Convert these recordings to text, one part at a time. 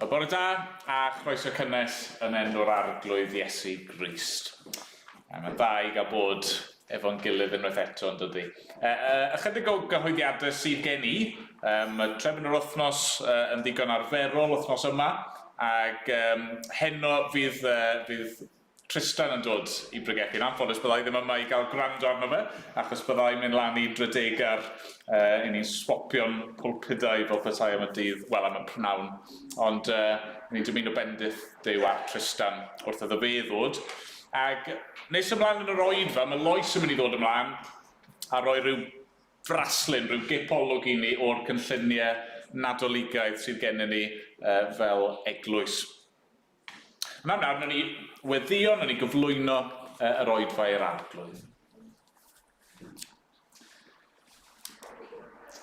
Wel, bore da a chroeso cynnes yn enw'r Arglwydd Iesu Grist. A mae'n dda i gael bod efo'n gilydd unwaith eto, yn dydy. E, e, ychydig o gyhoeddiadau sydd gen i. Um, trefn yr wythnos uh, yn ddigon arferol wythnos yma, ac um, heno fydd, uh, fydd Trystan yn dod i bregethu. Yn anffodus byddai ddim yma i gael gwrando arno fe, achos byddai'n mynd lan i Dredegar, uh, i ni'n swapio'n pwlpudau fel petai am y dydd, wel am y prynhawn. Ond uh, ni'n dymuno bendith Duw ar Trystan wrth iddo fe ddod. Ac nes ymlaen yn yr oedfa, mae Lois yn mynd i ddod ymlaen a rhoi rhyw fraslun, rhyw gipolwg i ni o'r cynlluniau Nadoligaidd sydd gennym ni uh, fel eglwys. Yna nawr, wnawn ni weddïo, wnawn ni gyflwyno yr oedfa i'r Arglwydd.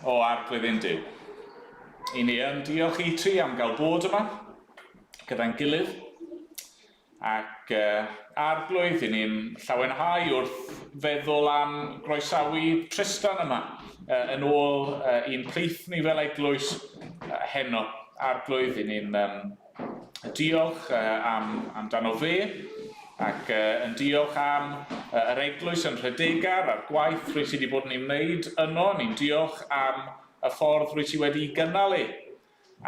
O Arglwydd ein Duw, i ni yn diolch i ti am gael bod yma gyda'n gilydd, ac uh, Arglwydd, i ni'n llawenhau wrth feddwl am groesawu Tristan yma uh, yn ôl uh, i'n plith ni fel eglwys uh, heno. Arglwydd, i ni'n um, Diolch am, amdano fe, ac yn diolch am yr eglwys yn Rhedegar a'r gwaith rwy ti wedi bod yn ei wneud yno. Ni'n diolch am y ffordd rwy ti wedi gynnal e.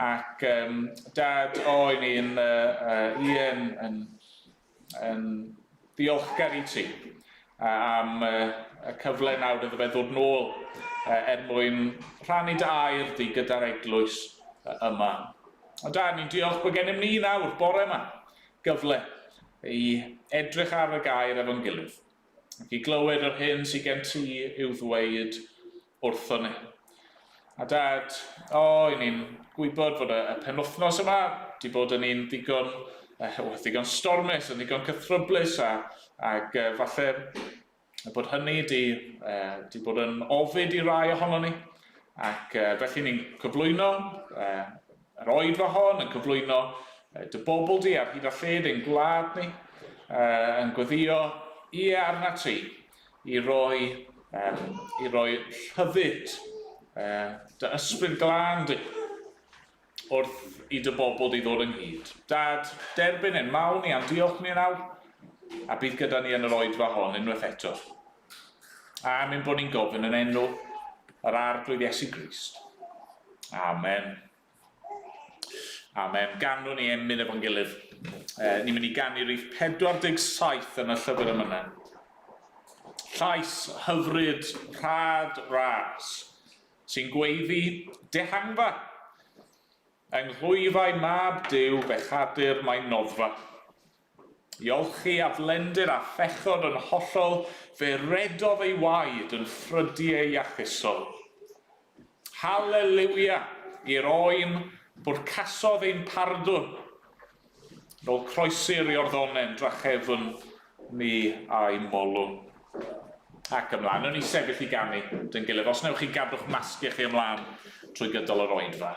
Ac um, dad, o, i ni'n uh, uh, yn, yn, yn ddiolchgar i ti am y cyfle nawr iddo fe ddod nôl er mwyn rhannu dy air di gyda'r eglwys yma. Ond da, ni'n diolch bod gennym ni nawr, bore yma, gyfle i edrych ar y gair efo'n gilydd ac i glywed yr hyn sydd gen ti i'w ddweud wrthon ni. A dad, o, i ni'n gwybod fod y, y penwthnos yma di bod yn un ddigon, well, ddigon stormus, yn ddigon cythryblus, a, ac falle bod hynny di, di bod yn ofid i rai ohono ni. Ac felly ni'n cyflwyno yr oedfa hon, yn cyflwyno dy bobl di ar hyd a lled ein gwlad ni, yn gweddio ie arna ti, i roi, um, i roi rhyddid uh, dy ysbryd glân di wrth i dy bobl di ddod ynghyd. Dad, derbyn ein mawl ni a'n diolch ni yn awr, a bydd gyda ni yn yr oedfa hon unwaith eto. A am ein bod ni'n gofyn yn enw yr Arglwydd Iesu Grist. Amen. Amen. Ganwn ni emyn efo'n gilydd. E, ni'n mynd i ganu rhif 47 yn y llyfr emynau. Llais hyfryd rhad ras sy'n gweiddi dehangfa. Yng nghlwyfau mab Duw bechadur mae noddfa. I olchi aflendid a phechod yn hollol, fe redodd ei waed yn ffrydiau iachusol. Haleliwia i'r oen bwrcasodd ein pardwn. Nôl croesi'r Iorddonen drachefn ni a'i molwn. Ac ymlaen, wnawn ni sefyll i ganu dyn gilydd. Os wnewch chi gadw'ch masgiau chi ymlaen trwy gydol yr oedfa.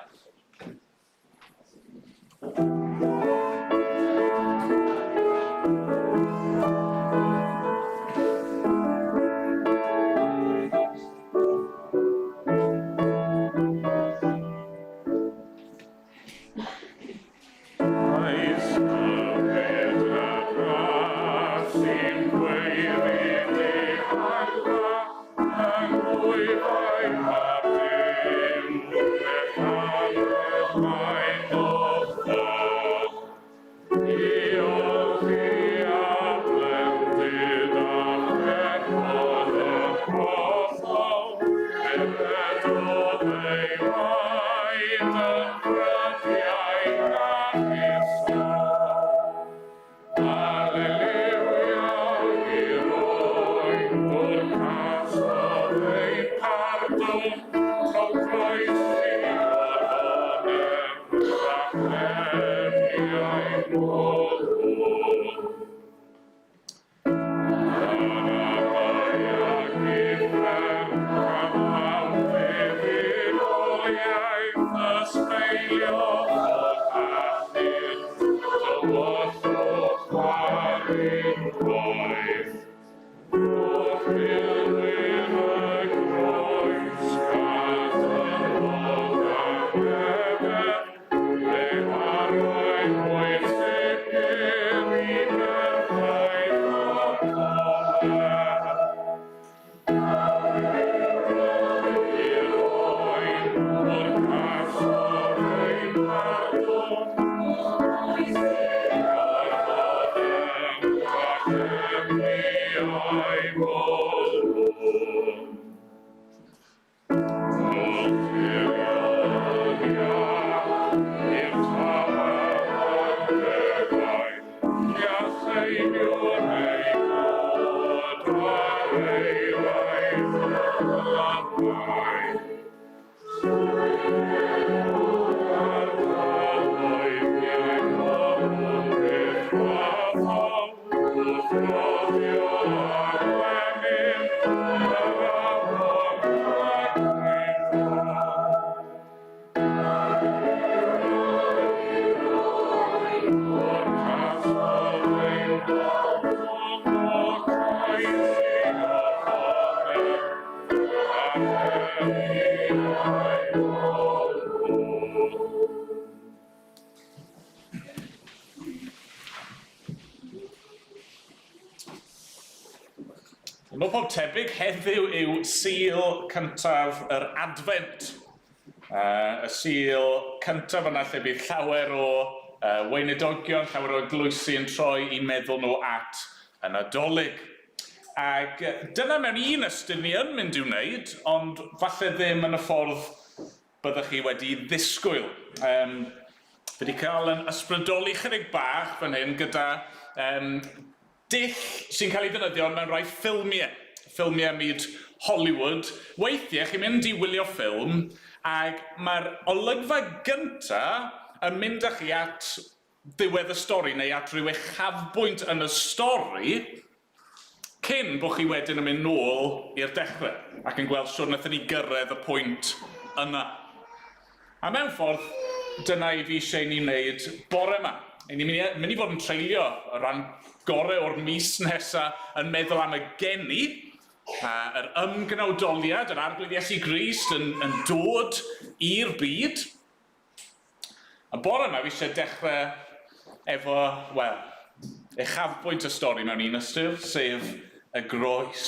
Yn ôl pob tebyg, heddiw yw Sul cyntaf yr Adfent. Y Sul cyntaf yna lle bydd llawer o weinidogion, llawer o eglwysi yn troi i meddwl nhw at y Nadolig. Ac dyna mewn un ystyr ni yn mynd i'w wneud, ond falle ddim yn y ffordd byddech chi wedi ddisgwyl. Um, fi wedi cael yn ysbrydoli chydig bach fan hyn gyda um, dull sy'n cael ei ddefnyddio mewn rhai ffilmiau, ffilmiau myd Hollywood. Weithiau chi'n mynd i wylio ffilm ac mae'r olygfa gynta yn mynd â chi at ddiwedd y stori neu at ryw uchafbwynt yn y stori cyn bod chi wedyn yn mynd nôl i'r dechrau ac yn gweld shwt wnaethon ni gyrraedd y pwynt yna. A mewn ffordd, dyna i fi eisiau i ni wneud bore yma. I ni'n mynd i, mynd i fod yn treulio y rhan gorau o'r mis nesa yn meddwl am y geni, a yr ymgnawdoliad, yr Arglwydd Iesu Grist yn, yn dod i'r byd. Y bore yma fi eisiau dechrau efo, wel, uchafbwynt y stori mewn un ystyr, sef y groes.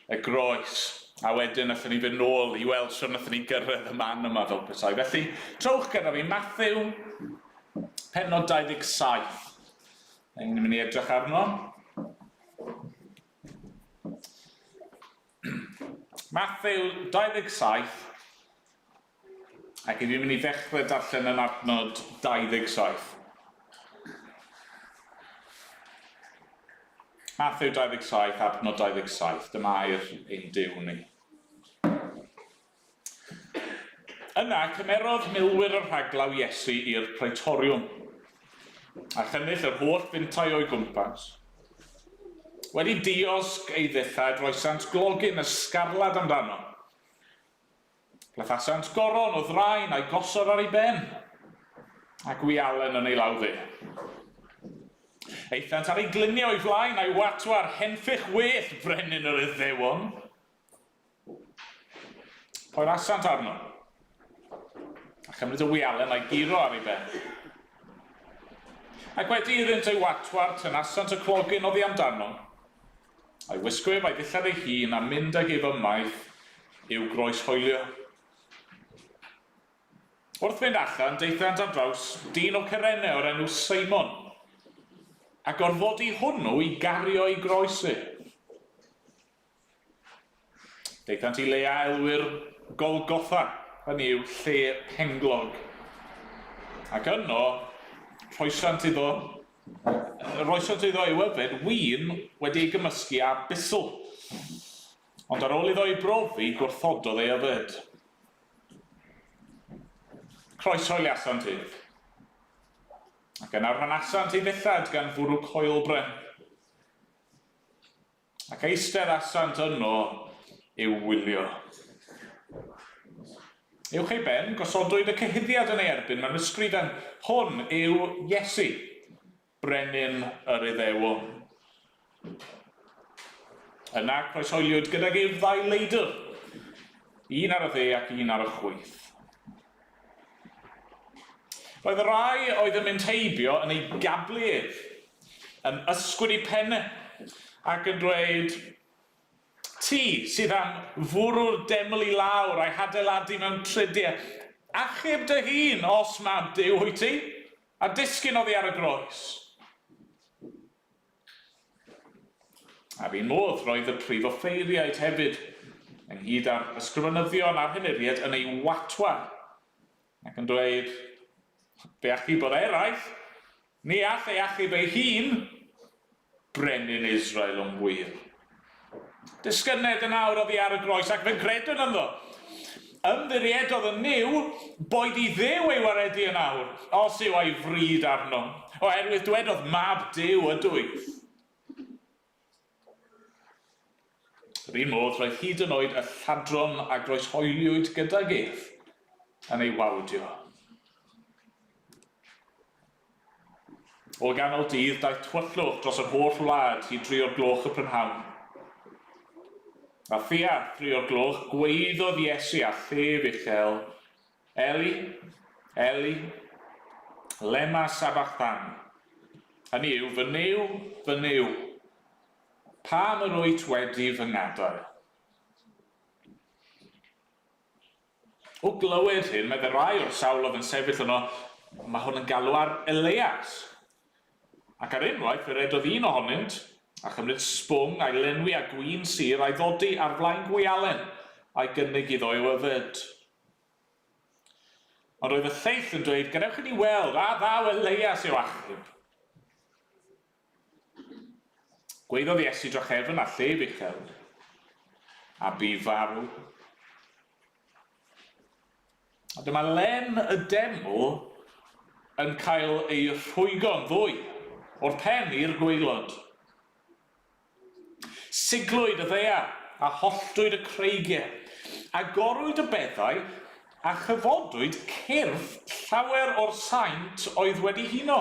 Y groes. A wedyn allan ni fynd nôl i weld sut wnaethon ni gyrraedd y man yma fel petai. Felly, trowch gyda fi, Matthew, pennod 27. Ni'n mynd i edrych arno. Matthew 27, Ac i fi'n mynd i ddechrau darllen yn adnod 27. Matthew 27, adnod 27, dyma air ein Duw ni. Yna, cymerodd milwyr y rhaglaw Iesu i'r praetoriwm, a chynnull yr holl fintai o'i gwmpas. Wedi diosg ei ddillad, roesant glogyn ysgarlad amdano, Plethasant goron o ddraen a'i gosod ar ei ben, ac wialen yn ei law dde. Aethant ar ei gliniau o'i flaen a'i watwar, Henffych well, frenin yr Iddewon! Poerasant arno, a chymryd y wialen a'i guro ar ei ben. Ac wedi iddynt ei watwar, tynasant y clogyn oddi amdano, A'i wisgo ef a'i ddillad ei hun, a mynd ag ef ymaith i'w groeshoelio. Wrth fynd allan, daethant ar draws dyn o Cyrene o'r enw Simon, a gorfodi hwnnw i gario ei groes e. Daethant i le a elwir Golgotha, hynny yw lle penglog. Ac yno, rhoesant iddo Rhoesant iddo i'w yfed win wedi ei gymysgu â bustl. Ond ar ôl iddo ei brofi, gwrthododd ei yfed. Croeshoeliasant ef. Ac yna rhanasant ei ddillad gan fwrw coelbren. Ac eisteddasant yno i'w wylio. Uwch ei ben, gosodwyd y cyhuddiad yn ei erbyn mewn ysgrifen, Hwn yw Iesu, brenin yr Iddewon. Yna croeshoeliwyd gydag ef ddau leidr, un ar y dde ac un ar y chwith. Roedd y rhai oedd yn mynd heibio yn ei gablu ef, yn ysgwyd ei phen e, ac yn dweud, Ti sydd am fwrw'r deml i lawr a'i hadeiladu mewn tridiau, achub dy hun, os mab Duw wyt ti, a disgyn oddi ar y groes. A'r un modd, roedd y prif offeiriaid hefyd, ynghyd â'r ysgrifenyddion a'r henuriaid, yn ei watwar, ac yn dweud, Fe achubodd eraill, ni all ei achub ei hun, brenin Israel yn wir. Disgynned yn awr oddi ar y groes, ac fe gredwn ynddo. Ymddiriedodd yn Nuw, boed i Dduw ei waredu yn awr, os yw a'i fryd arno, oherwydd dwedodd, Mab Duw ydw i. Yr un modd, roedd hyd yn oed y lladron a groeshoeliwyd gydag ef yn ei wawdio. O ganol dydd daeth tywyllwch dros yr holl wlad hyd dri o'r gloch y prynhawn. A thua thri o'r gloch gwaeddodd Iesu â llef uchel, Eli, Eli, lema sabachthani? Hynny yw, Fy Nuw, fy Nuw, pam yr wyt wedi fy ngadael? O glywed hyn, meddai rai o'r sawl oedd yn sefyll yno, Mae hwn yn galw ar Eleias. Ac ar unwaith fe redodd un ohonynt, a chymryd sbwng a'i lenwi â gwin sur a'i ddodi ar flaen gwialen a'i gynnig iddo i'w yfed. Ond roedd y lleill yn dweud, Gadewch i ni weld, a ddaw Eleias i'w achub. Gwaeddodd Iesu drachefn â llef uchel, a bu farw. A dyma len y deml yn cael ei rhwygo'n ddwy, o'r pen i'r gwaelod. Siglwyd y ddaear, a holltwyd y creigiau. Agorwyd y beddau, a chyfodwyd cyrff llawer o'r saint oedd wedi huno.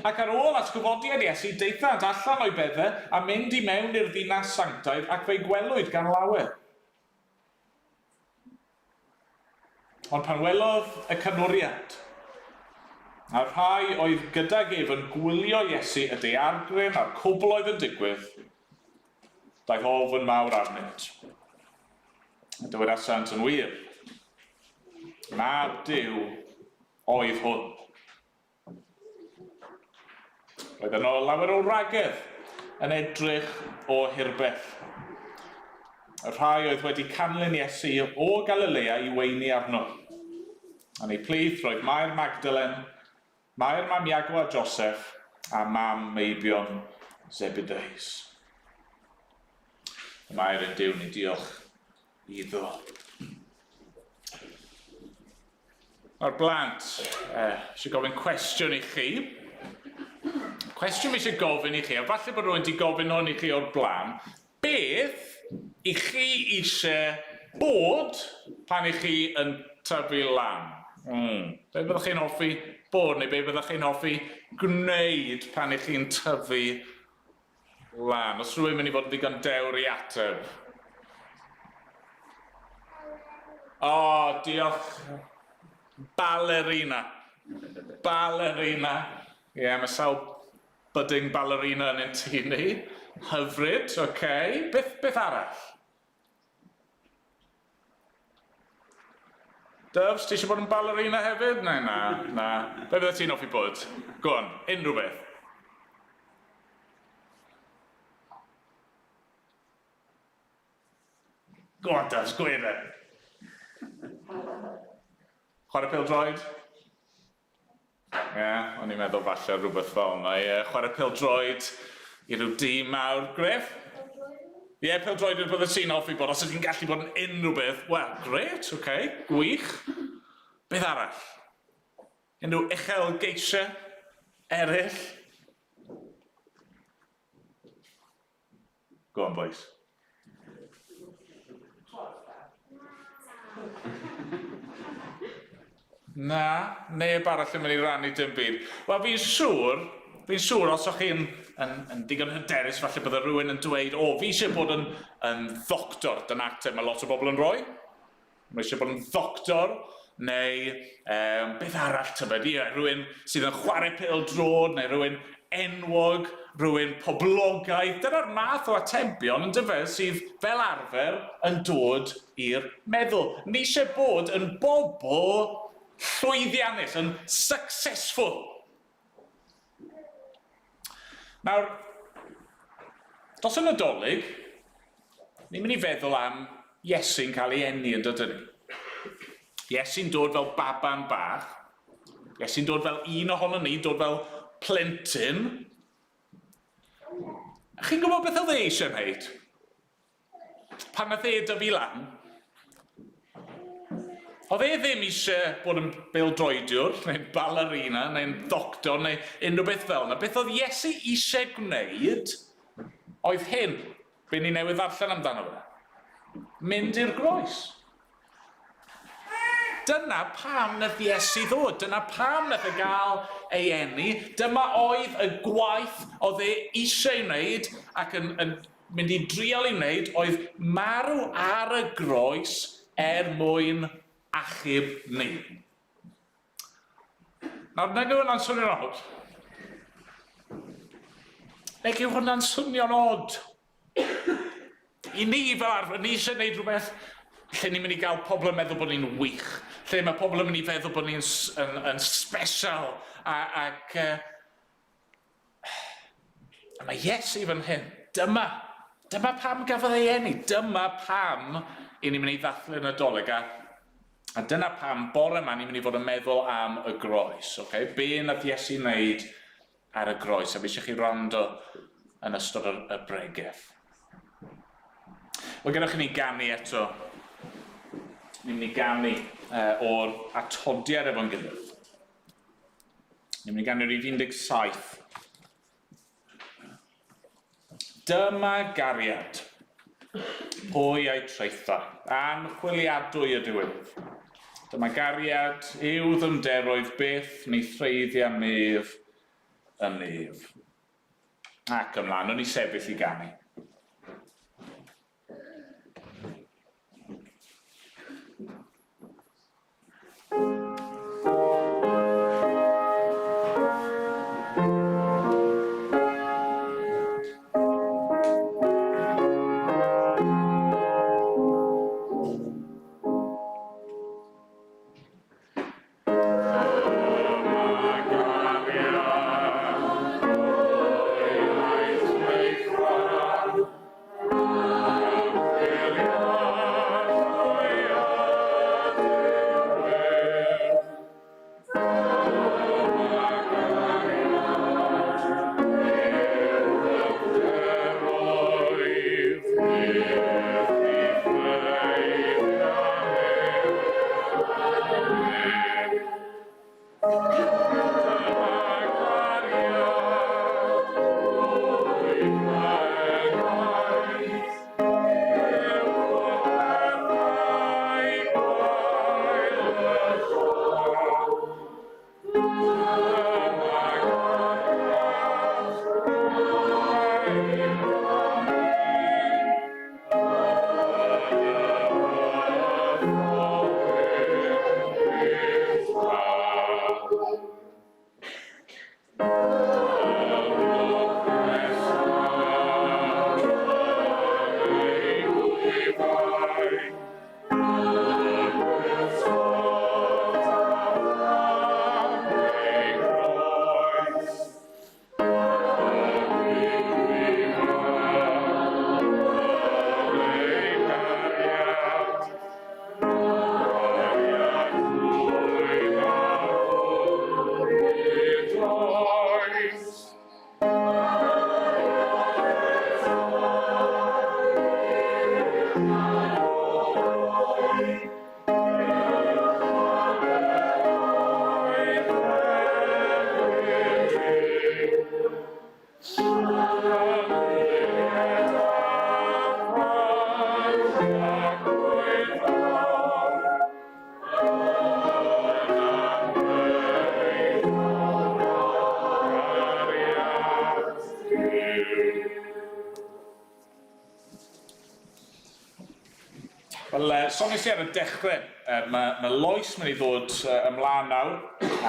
Ac ar ôl atgyfodiad Iesu, daethant allan o'u beddau a mynd i mewn i'r ddinas sanctaidd, ac fe'i gwelwyd gan lawer. Ond pan welodd y canwriad, a'r rhai oedd gydag ef yn gwylio Iesu y daeargryn a'r cwbl oedd yn digwydd, daeth ofn mawr arnynt. A dywedasant yn wir, Mab Duw oedd hwn. Roedd yno lawer o wragedd yn edrych o hirbell. Y rhai oedd wedi canlyn Iesu o Galilea i weini arno. Yn eu plith roedd Mair Magdalen, Mair mam Iago a Joseff, a mam meibion Zebedeus. Y Mair yn Duw ni diolch iddo. Mae'r blant eh, eisiau gofyn cwestiwn i chi. Cwestiwn fi eisiau gofyn i chi, a falle bod rhywun wedi gofyn hwn i chi o'r blaen. Beth i chi eisiau bod pan i chi yn tyfu lan? Mm. Be byddwch chi'n hoffi bod neu be byddwch chi'n hoffi gwneud pan i chi'n tyfu lan? Os rhywun mynd i fod yn ddigon dewr i ateb. O, oh, diolch. Ballerina. Ballerina. Ie, yeah, mae sawl budding ballerina yn ein tŷ ni. Hyfryd, oce. Okay. Beth, beth arall? Doves, ti eisiau bod yn ballerina hefyd? Neu na, na. Be fydde ti'n hoffi bod? Go on, unrhyw beth. Go on, Doves, gweud e. Chwarae pêl-droed? Ie, yeah, o'n i'n meddwl falle rhywbeth fel yna. Ie, yeah, chwarae pêl-droed i ryw dîm mawr. Griff? Ie, yeah, pêl-droed yw'r bydde ti'n hoffi bod. Os ydych chi'n gallu bod yn unrhyw beth, wel, gret, oce, okay, gwych. Beth arall? Unrhyw uchelgeisiau eraill? Go on, boys. Na, neb arall yn mynd i rannu dim byd. Wel, fi'n siŵr, fi'n siŵr os o'ch chi'n yn, yn digon hyderus, falle bydde rhywun yn dweud, o, fi eisiau bod yn, yn ddoctor. Dyna ateb mae lot o bobl yn rhoi. Mae eisiau bod yn ddoctor, neu um, beth arall tybed, ie, rhywun sydd yn chwarae pêl-droed, neu rhywun enwog, rhywun poblogaidd. Dyna'r math o atebion yn dyfe sydd fel arfer yn dod i'r meddwl. Ni eisiau bod yn bobl llwyddiannus, yn successful. Nawr, dros y Nadolig, ni'n mynd i feddwl am Iesu'n cael ei eni yn dydyn ni. Iesu'n dod fel baban bach, Iesu'n dod fel un ohono ni, dod fel plentyn. Chi'n gwybod beth oedd e eisiau wneud? Pan nath e dyfu lan? Oedd e ddim eisiau bod yn bêl-droediwr, neu'n ballerina, neu'n ddoctor, neu unrhyw beth fel yna. Beth oedd Iesu eisiau gwneud oedd hyn, be ni newydd ddarllen amdano fe. Mynd i'r groes. Dyna pam nath Iesu ddod, dyna pam nath e gael ei eni, dyma oedd y gwaith oedd e eisiau ei wneud ac yn, yn mynd i drial ei wneud oedd marw ar y groes er mwyn achub ni. Nawr, nag yw hwnna'n swnio'n od? Nag yw hwnna'n swnio'n od? I ni fel arfer, ni eisiau gwneud rhywbeth lle ni'n mynd i gael pobl yn meddwl bod ni'n wych, lle mae pobl yn mynd i feddwl bod ni'n yn, yn special, a, ac uh, a mae Iesu fan hyn. Dyma, dyma pam gafodd ei eni, dyma pam i ni'n mynd i ddathlu'r Nadolig. A, a dyna pam bore yma ni'n mynd i fod yn meddwl am y groes. Okay? Be nath Iesu wneud ar y groes, a fi eisiau chi wrando yn ystod y, y bregeth. Wel, gadewch i ni ganu eto. Ni'n mynd i ganu uh, o'r atodiad efo'n gilydd. Ni'n mynd i ganu rhif 17. Dyma gariad. Pwy a'i traetha? Anchwiliadwy ydyw ef. Dyma gariad yw ddyfnderoedd byth ni threiddia nef y nef. Ac ymlaen, o'n i sefyll i ganu. Wel, soniais i ar y dechrau, mae, mae Lois mynd i ddod ymlaen nawr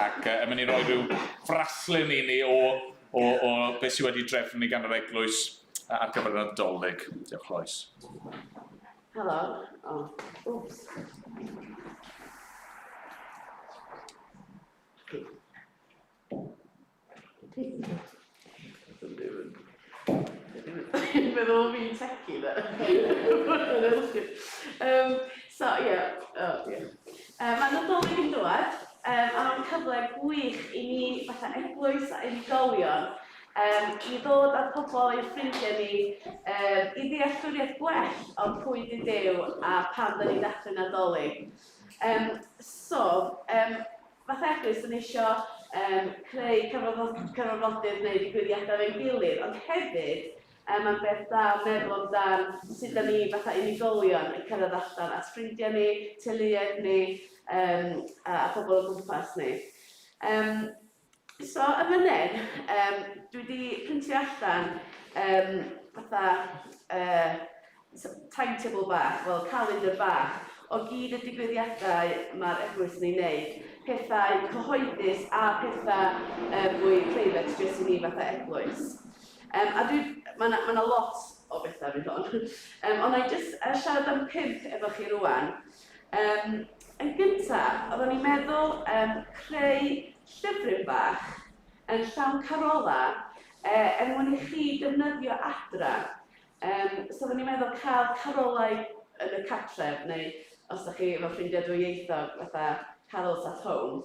ac yn mynd i roi rhyw fraslun i ni o, o, o beth sydd wedi drefnu gan yr eglwys ar gyfer y Nadolig. Diolch, Lois. Helo. Oh, oops. Okay. Meddwl fi'n techie de. um, so, ie. Yeah. Oh, yeah. Mae Nadolig yn dod, a mae'n cyfle gwych i ni fatha eglwys a unigolion. i ddod â'r pobl i'r ffrindiau ni um, i ddealltwriaeth gwell o pwy di Duw a pam da ni'n dathlu Nadolig. Um, so, um, fatha eglwys, da ni eisiau um, creu cyfarfodydd neu ddigwyddiadau efo'n gilydd, ond hefyd mae'n beth da meddwl amdan sut da ni fatha unigolion yn cyrraedd allan at ffrindiau ni, teuluoedd ni, um, a, a phobl o gwmpas ni. Um, so, yn fan hyn, um, dwi wedi printio allan um, fatha uh, timetable bach, fel calendar bach, o gyd y digwyddiadau mae'r eglwys yn ei wneud, pethau cyhoeddus a pethau fwy preifat jyst i ni fatha eglwys. Um, a dwi, mae yna ma lot o bethau fynd on. Um, ond na i jyst siarad am pump efo chi rwan. Um, yn gyntaf, oeddwn i'n meddwl um, creu llyfryn bach yn llawn carola er mwyn i chi defnyddio adra. Yym, so oedden ni'n meddwl cael carolau yn y cartref, neu os ydych chi efo ffrindiau dwyieithog, fatha carols at home.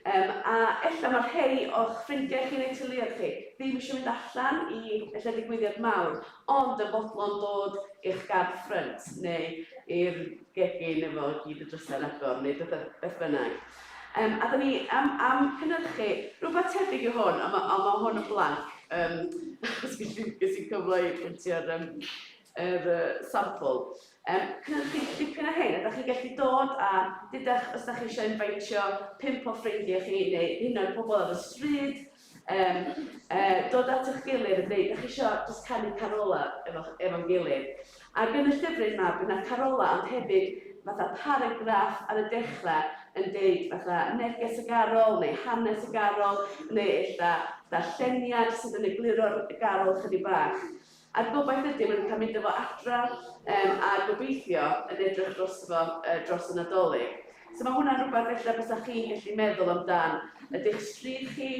Um, a ella mae rhai o'ch ffrindiau chi neu teuluoedd chi ddim eisiau mynd allan i ella digwyddiad mawr, ond yn fodlon dod i'ch gardd ffrynt neu i'r gegin efo gyd y drysau'n agor neu beth, beth bynnag. Um, a da ni am, am cynhyrchu rhywbeth tebyg i hwn, ond mae, ma hwn yn blank. Um, achos ges i, ges i cyfle i printio'r um, yr, uh, sample. Um, cynhyrchu dipyn o hyn, a da chi'n gallu dod a dydach os da chi eisiau invitio pump o ffrindiau chi neu hyn oed pobl ar y stryd, um, uh, dod at eich gilydd a dweud, da chi eisiau just canu carola efo, efo'n gilydd. Ac yn y llyfryn 'ma, bydd 'na carolau ond hefyd fatha paragraff ar y dechrau yn deud fatha neges y garol neu hanes y garol neu ella darlleniad sydd yn egluro'r garol chydig bach. A'r gobaith ydy maen nhw'n cael mynd â fo adra um, a gobeithio yn edrych drosto fo uh, dros y Nadolig. So mae hwnna'n rhywbeth ella bysa chi'n gallu meddwl amdan. Ydych stryd chi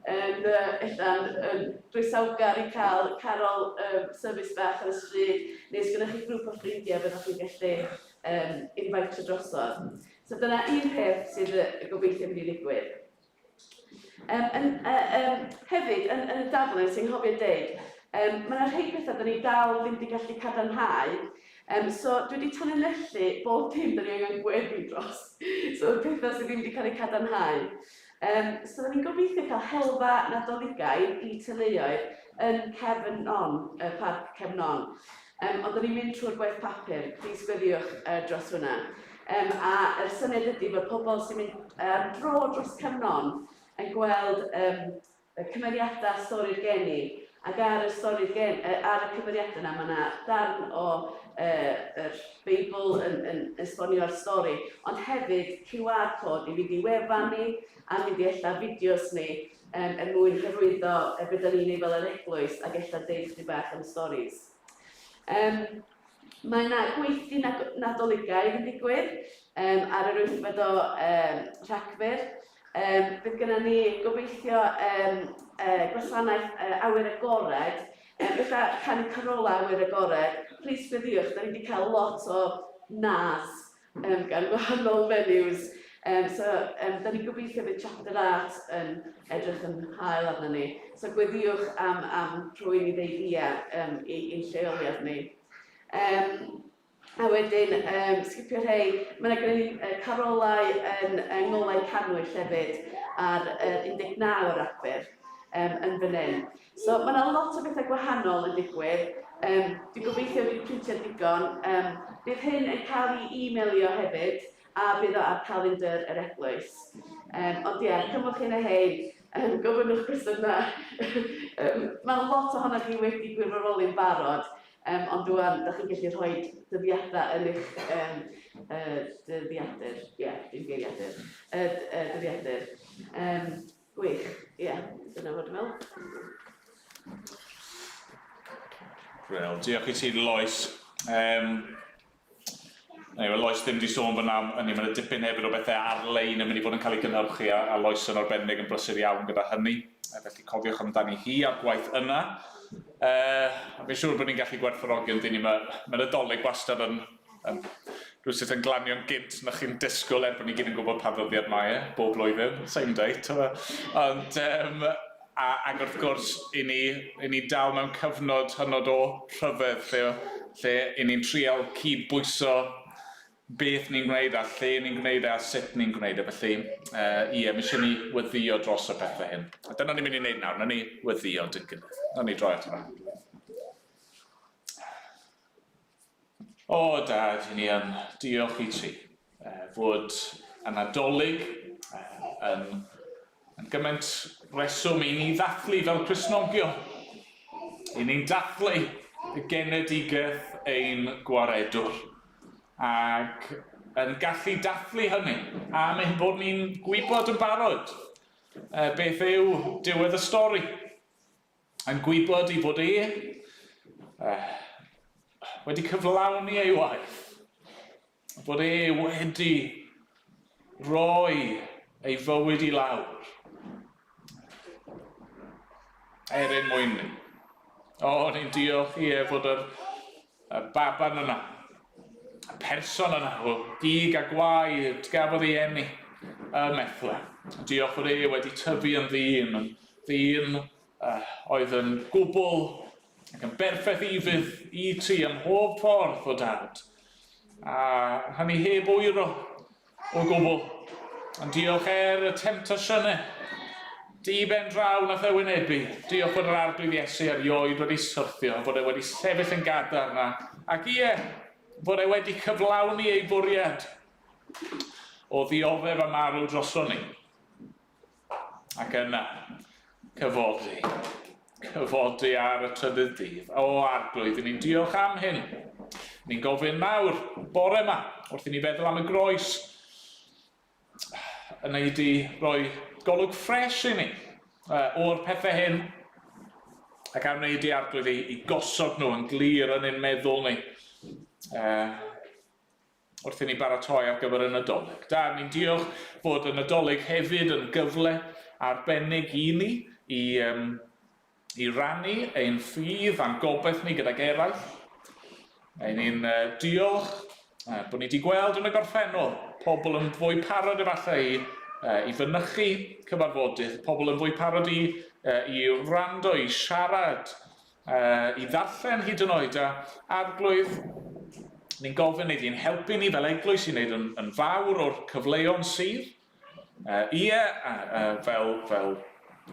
yn yy ella'n yn groesawgar i cael carol um, service bach ar y stryd, neu os gennych chi grŵp o ffrindiau byddwch chi'n gallu um, invitio drosodd. So dyna un peth sydd yy gobeithio mynd i ddigwydd. Um, yn, uh, um, hefyd, yn, yn y daflen sy'n nghofio deud, um, mae yna rhai pethau da ni dal ddim wedi gallu cadarnhau, um, so dwi wedi tanlinellu bob dim da ni angen gweddi dros. So pethau sydd ddim wedi cael eu cadarnhau. Yym, so da ni'n gobeithio cael helfa Nadoligaidd i teuluoedd yn Cefn On, y parc Cefn On. Um, ond da ni'n mynd trwy'r gwaith papur, plis gweddiwch uh, dros hwnna. Um, a yr syniad ydy bod pobl sy'n mynd ar dro dros Cefn On yn gweld um, y cymeriadau stori'r geni, ac ar y stori'r gen, ar y cymeriadau yna mae yna darn o uh, yr Beibl yn, yn esbonio'r stori, ond hefyd QR code i fynd i wefan ni a mynd i ella fideos ni um, er mwyn hyrwyddo e, beth da ni'n ei fel yr eglwys ac ella deud chdi bach am y storis. Um, mae yna gweithdy Nadoligaidd yn digwydd um, ar yr wythfed o um, Rhagfyr. Um, bydd gennym ni gobeithio um, uh, gwasanaeth uh, awyr agored, um, ella canu carola awyr agored. Plis gweddiwch, da ni wedi cael lot o nas um, gan gwahanol venues. Um, so, um, da ni'n gobeithio bydd Chapter Art yn edrych yn hael arno ni. So gweddiwch am, am rhywun i ddeud ia um, i'n lleoliad ni. Um, A wedyn, um, sgipio rhei, mae yna gennym ni uh, carolau yn, yng Ngolau Cannwyll hefyd ar uh, 19 o Ragfyr um, yn fan hyn. So mae yna lot o bethau gwahanol yn digwydd. Um, dwi'n gobeithio wedi printio digon. Um, bydd hyn yn cael ei e-mailio hefyd a bydd o ar calendr yr eglwys. Um, ond ie, yeah, cymwch hyn a hein, um, gofynnwch cwestiynau. um, mae lot ohonoch chi wedi gwirfoddoli'n barod, Um, ond rwan, da chi'n gallu rhoi dyddiadau yn eich um, uh, dyddiadur. Ie, yeah, dim geiriadur. Uh, uh, dyddiadur. Um, gwych, ie, yeah, dyna fod yn meddwl. Wel, diolch i ti, Lois. Um, Anyway, Lois ddim wedi sôn fyna am hynny, mae yna dipyn hefyd o bethau ar-lein yn mynd i fod yn cael ei gynhyrchu a, a Lois yn arbennig yn brysur iawn gyda hynny. Felly cofiwch amdani hi a'r gwaith yna. Uh, a fi'n siŵr bod ni'n gallu gwerthfawrogi ond ni, mae, mae Nadolig wastad yn, yn rhywsut yn glanio'n gynt na chi'n disgwyl er bod ni gyd yn gwybod pa ddyddiad mae e, bob blwyddyn, same date. Ond um, a, ac wrth gwrs, i ni, i ni dal mewn cyfnod hynod o rhyfedd lle, lle i ni'n trial cyd-bwyso beth ni'n gwneud a lle ni'n gwneud e a sut ni'n gwneud e. Felly, ie, mae eisiau ni weddio dros y pethau hyn. A dyna ni'n mynd i wneud nawr, na ni weddio dyn gilydd. Na ni droi at yr arglwydd. O, Dad, i ni yn diolch i ti fod y Nadolig yn, yn gymaint reswm i ni ddathlu fel Cristnogion. I ni'n dathlu y genedigaeth ein gwaredwr. Ac yn gallu dathlu hynny am ein bod ni'n gwybod yn barod beth yw diwedd y stori. Yn gwybod ei fod e wedi cyflawni ei waith, bod e wedi rhoi ei fywyd i lawr er ein mwyn ni. O, ni'n diolch i e fod yr, y baban yna, y person yna o gig a gwaed gafodd ei eni ym Methlehem. Diolch fod e wedi tyfu yn ddyn, yn ddyn oedd yn gwbl ac yn berffaith ufudd i ti ym mhob ffordd o dad. A hynny heb wyro o gwbl. Ond diolch er y temtasiynau di ben draw nath e wynebu. Diolch bod yr Arglwydd Iesu erioed wedi syrthio, fod e wedi sefyll yn gadarn a, ac ie, fod e wedi cyflawni ei fwriad o ddioddef a marw droson ni. Ac yna, cyfodi. Cyfodi ar y trydydd dydd. O, Arglwydd, i ni'n diolch am hyn. Ni'n gofyn nawr, bore yma, wrth i ni feddwl am y groes, yn ei di roi golwg ffres i ni o'r pethau hyn, ac am wneud i Arglwydd i, i gosod nhw yn glir yn ein meddwl ni. Wrth i ni baratoi ar gyfer y Nadolig. Da, ni'n diolch fod y Nadolig hefyd yn gyfle arbennig i ni i, um, i rannu ein ffydd a'n gobaith ni gydag eraill. Ein ni'n uh, diolch uh, bod ni wedi gweld yn y gorffennol pobl yn fwy parod efallai i, uh, i fynychu cyfarfodydd, pobl yn fwy parod i, uh, i wrando, i siarad, i ddarllen hyd yn oed, a Arglwydd, ni'n gofyn iddi'n helpu ni fel eglwys i wneud yn, yn fawr o'r cyfleon sydd. Ie, fel, fel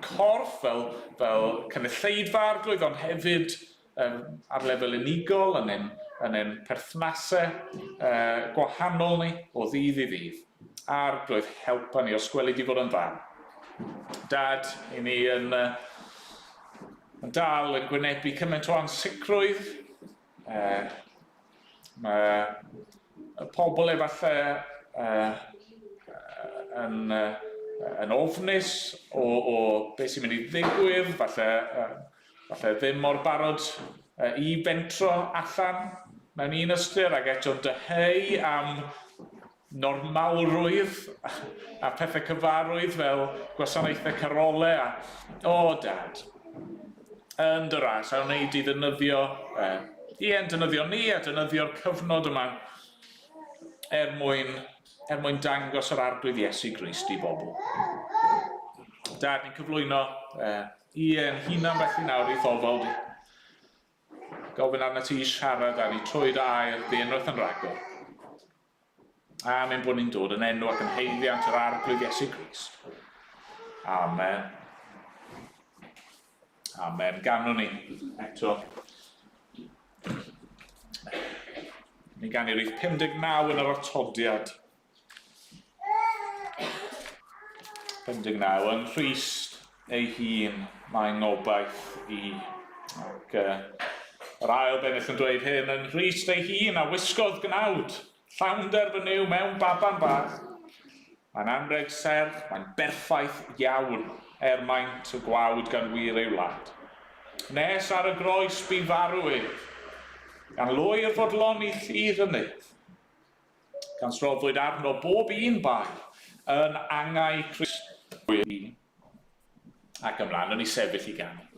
corff, fel, fel cynulleidfa Arglwydd, ond hefyd um, ar lefel unigol yn ein, yn ein perthnasau gwahanol ni o ddydd i ddydd. Arglwydd, helpa ni os gweli di fod yn dda. Dad, i ni yn, yn dal yn gwynebu cymaint o ansicrwydd. Mae y pobl efallai yn, yn ofnus o, o beth sy'n mynd i ddigwydd, falle, falle ddim mor barod i fentro allan mewn un ystyr ac eto'n dyheu am normalrwydd a pethau cyfarwydd fel gwasanaethau carolau a... O, Dad, yn dy ras, a wnei di ddefnyddio, eh, ie, yn defnyddio ni a defnyddio'r cyfnod yma er mwyn, er mwyn dangos yr Arglwydd Iesu Grist i bobl. Dad, ni'n cyflwyno, eh, ie, yn hunan felly nawr i ofal di. Gofyn arnat ti i siarad â ni trwy dy air di unwaith yn rhagor. Am ein bod ni'n dod yn enw ac yn haeddiant yr Arglwydd Iesu Grist. Amen. Amen. Ganwn ni eto. Ni ganu rhif 59 yn yr atodiad. 59 yng Nghrist ei hun mae ngobaith i. Ac uh, yr ail bennill yn dweud hyn, yng Nghrist ei hun a wisgodd gnawd, llawnder fy Nuw mewn baban bach. Mae'n anrheg serch, mae'n berffaith iawn er maint y gwawd gan wir ei wlad. Nes ar y groes bu farw ef, gan lwyr fodloni lludd y nef. Gan sroddwyd arno bob un bai yn angau Crist ac ymlaen yn ei sefyll i ganu.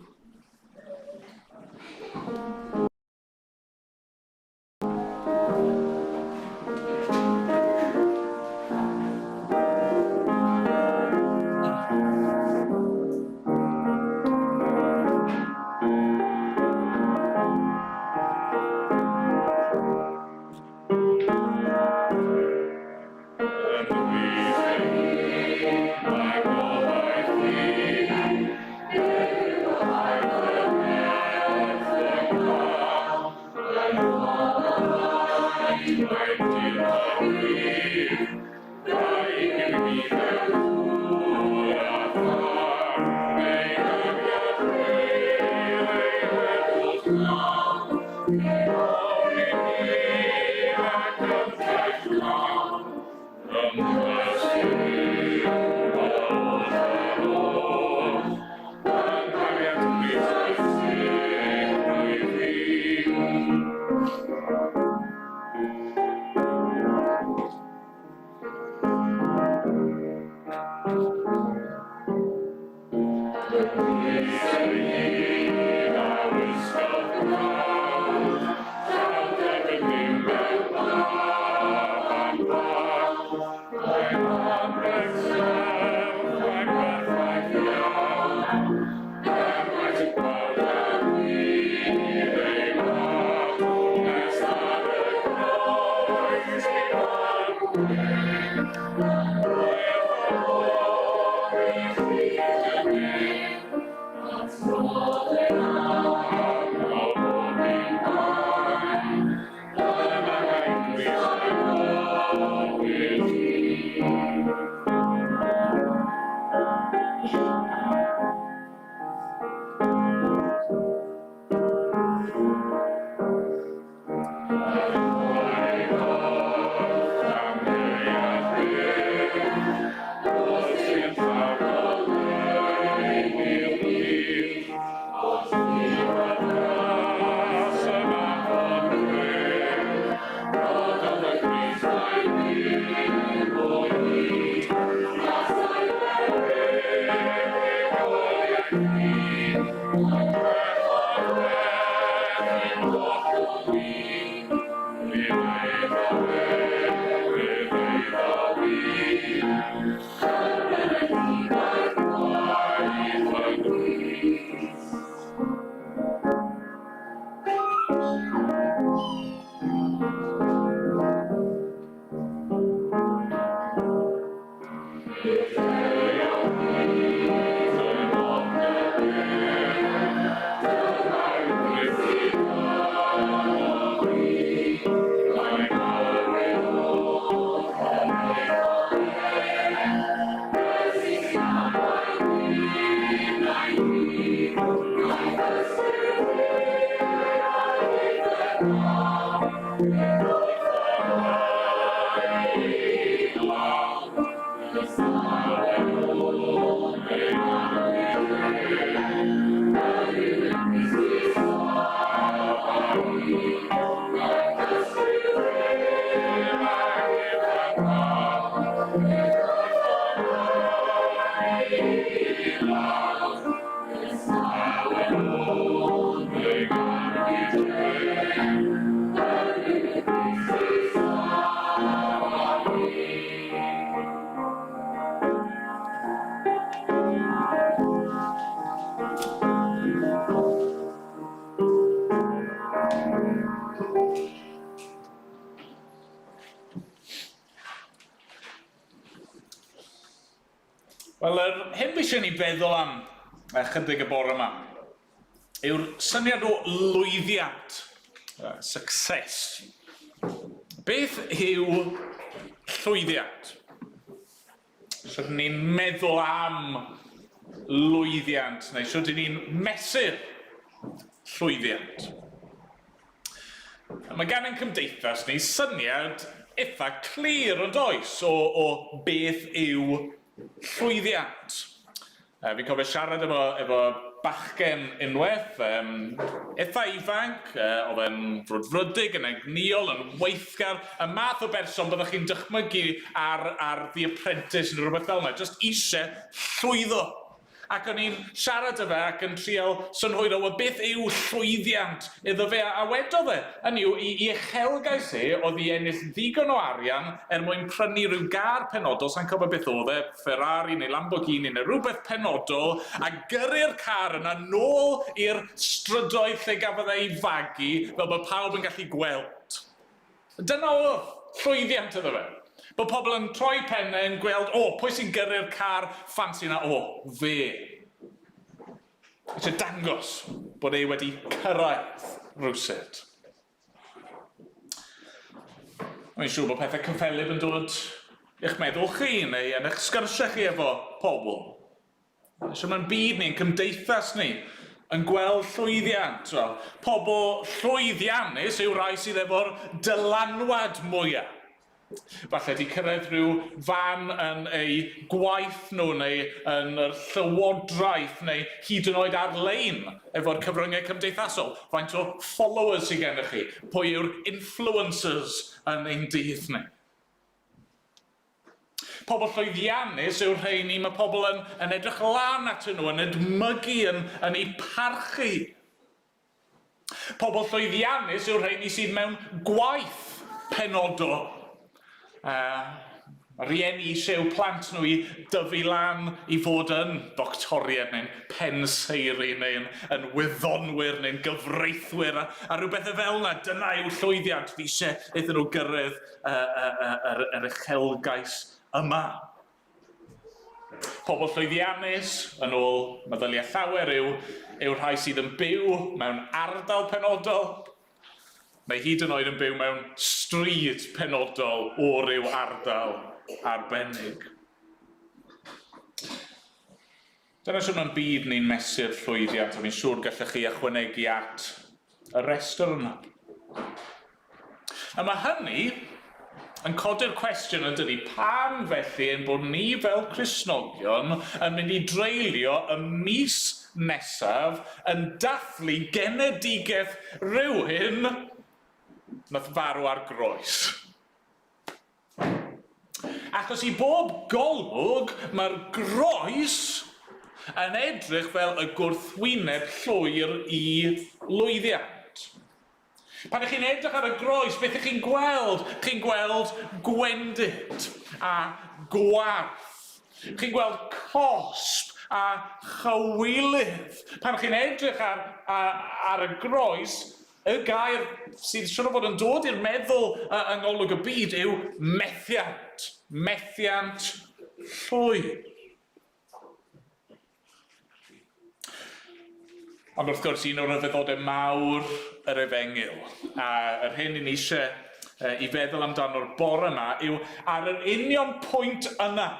Wel, yr hyn fi eisiau ni feddwl am ychydig y bore yma yw'r syniad o lwyddiant, success. Beth yw llwyddiant? Sut ni'n meddwl am lwyddiant, neu sut ni'n mesur llwyddiant? Mae gan ein cymdeithas ni syniad eitha clir yn does o, o beth yw llwyddiant. Fi'n cofio siarad efo, efo bachgen unwaith, eitha ifanc, oedd e'n frwdfrydig, yn egnïol, yn weithgar, y math o berson byddwch chi'n dychmygu ar, ar The Apprentice neu rhywbeth fel yna, jyst eisiau llwyddo. Ac o'n i'n siarad â fe ac yn trial synhwyro, wel beth yw llwyddiant iddo fe? A wedodd e, hynny yw, i, i uchelgais e oedd i ennill ddigon o arian er mwyn prynu rhyw gar penodol, sa'n cofio beth oedd e, Ferrari neu Lamborghini neu rhywbeth penodol, a gyrru'r car yna nôl i'r strydoedd lle gafodd e'i fagu, fel bod pawb yn gallu gweld. Dyna oedd llwyddiant iddo fe. Bod pobl yn troi pennau yn gweld, o, pwy sy'n gyrru'r car ffansi 'na? O, fe. Eisiau dangos bod e wedi cyrraedd rhywsut. Mae'n siŵr bod pethau cyffelyb yn dod i'ch meddwl chi neu yn eich sgyrsiau chi efo pobl. So mae'n byd ni, yn cymdeithas ni, yn gweld llwyddiant. Wel, pobl llwyddiannus yw rai sydd efo'r dylanwad mwyaf. Falle 'di cyrraedd rhyw fan yn eu gwaith nhw neu yn yr llywodraeth neu hyd yn oed ar-lein efo'r cyfryngau cymdeithasol. Faint o followers sydd gennych chi? Pwy yw'r influencers yn ein dydd ni? Pobl llwyddiannus yw'r rheini mae pobl yn, yn edrych lan atyn nhw, yn edmygu, yn, yn eu parchu. Pobl llwyddiannus yw'r rheini sydd mewn gwaith penodol. Rieni eisiau eu plant nhw i dyfu lan i fod yn ddoctoriaid neu'n penseiri neu'n yn wyddonwyr neu'n gyfreithwyr a, a rhyw bethau fel yna. Dyna yw llwyddiant. Fi eisiau iddyn nhw gyrraedd yr, yr uchelgais yma. Pobl llwyddiannus, yn ôl meddyliau llawer, yw, yw'r rhai sydd yn byw mewn ardal penodol, neu hyd yn oed yn byw mewn stryd penodol o ryw ardal arbennig. Dyna shwt mae'n byd ni'n mesur llwyddiant, a fi'n siŵr gallech chi ychwanegu at y rhestr yna. A mae hynny yn codi'r cwestiwn yn dydy, pam felly ein bod ni fel Cristnogion yn mynd i dreulio y mis nesaf yn dathlu genedigaeth rhywun nath farw ar groes? Achos i bob golwg mae'r groes yn edrych fel y gwrthwyneb llwyr i lwyddiant. Pan ych chi'n edrych ar y groes, beth ych chi'n gweld? Chi'n gweld gwendid a gwarth. Chi'n gweld cosb a chywilydd. Pan chi'n edrych ar, ar, ar y groes, Y gair sydd siŵr o fod yn dod i'r meddwl yng ngolwg y byd yw methiant. Methiant llwyr. Ond wrth gwrs, un o ryfeddodau mawr yr Efengyl, a yr hyn i ni eisiau i feddwl amdano'r bore yma, yw ar yr union pwynt yna,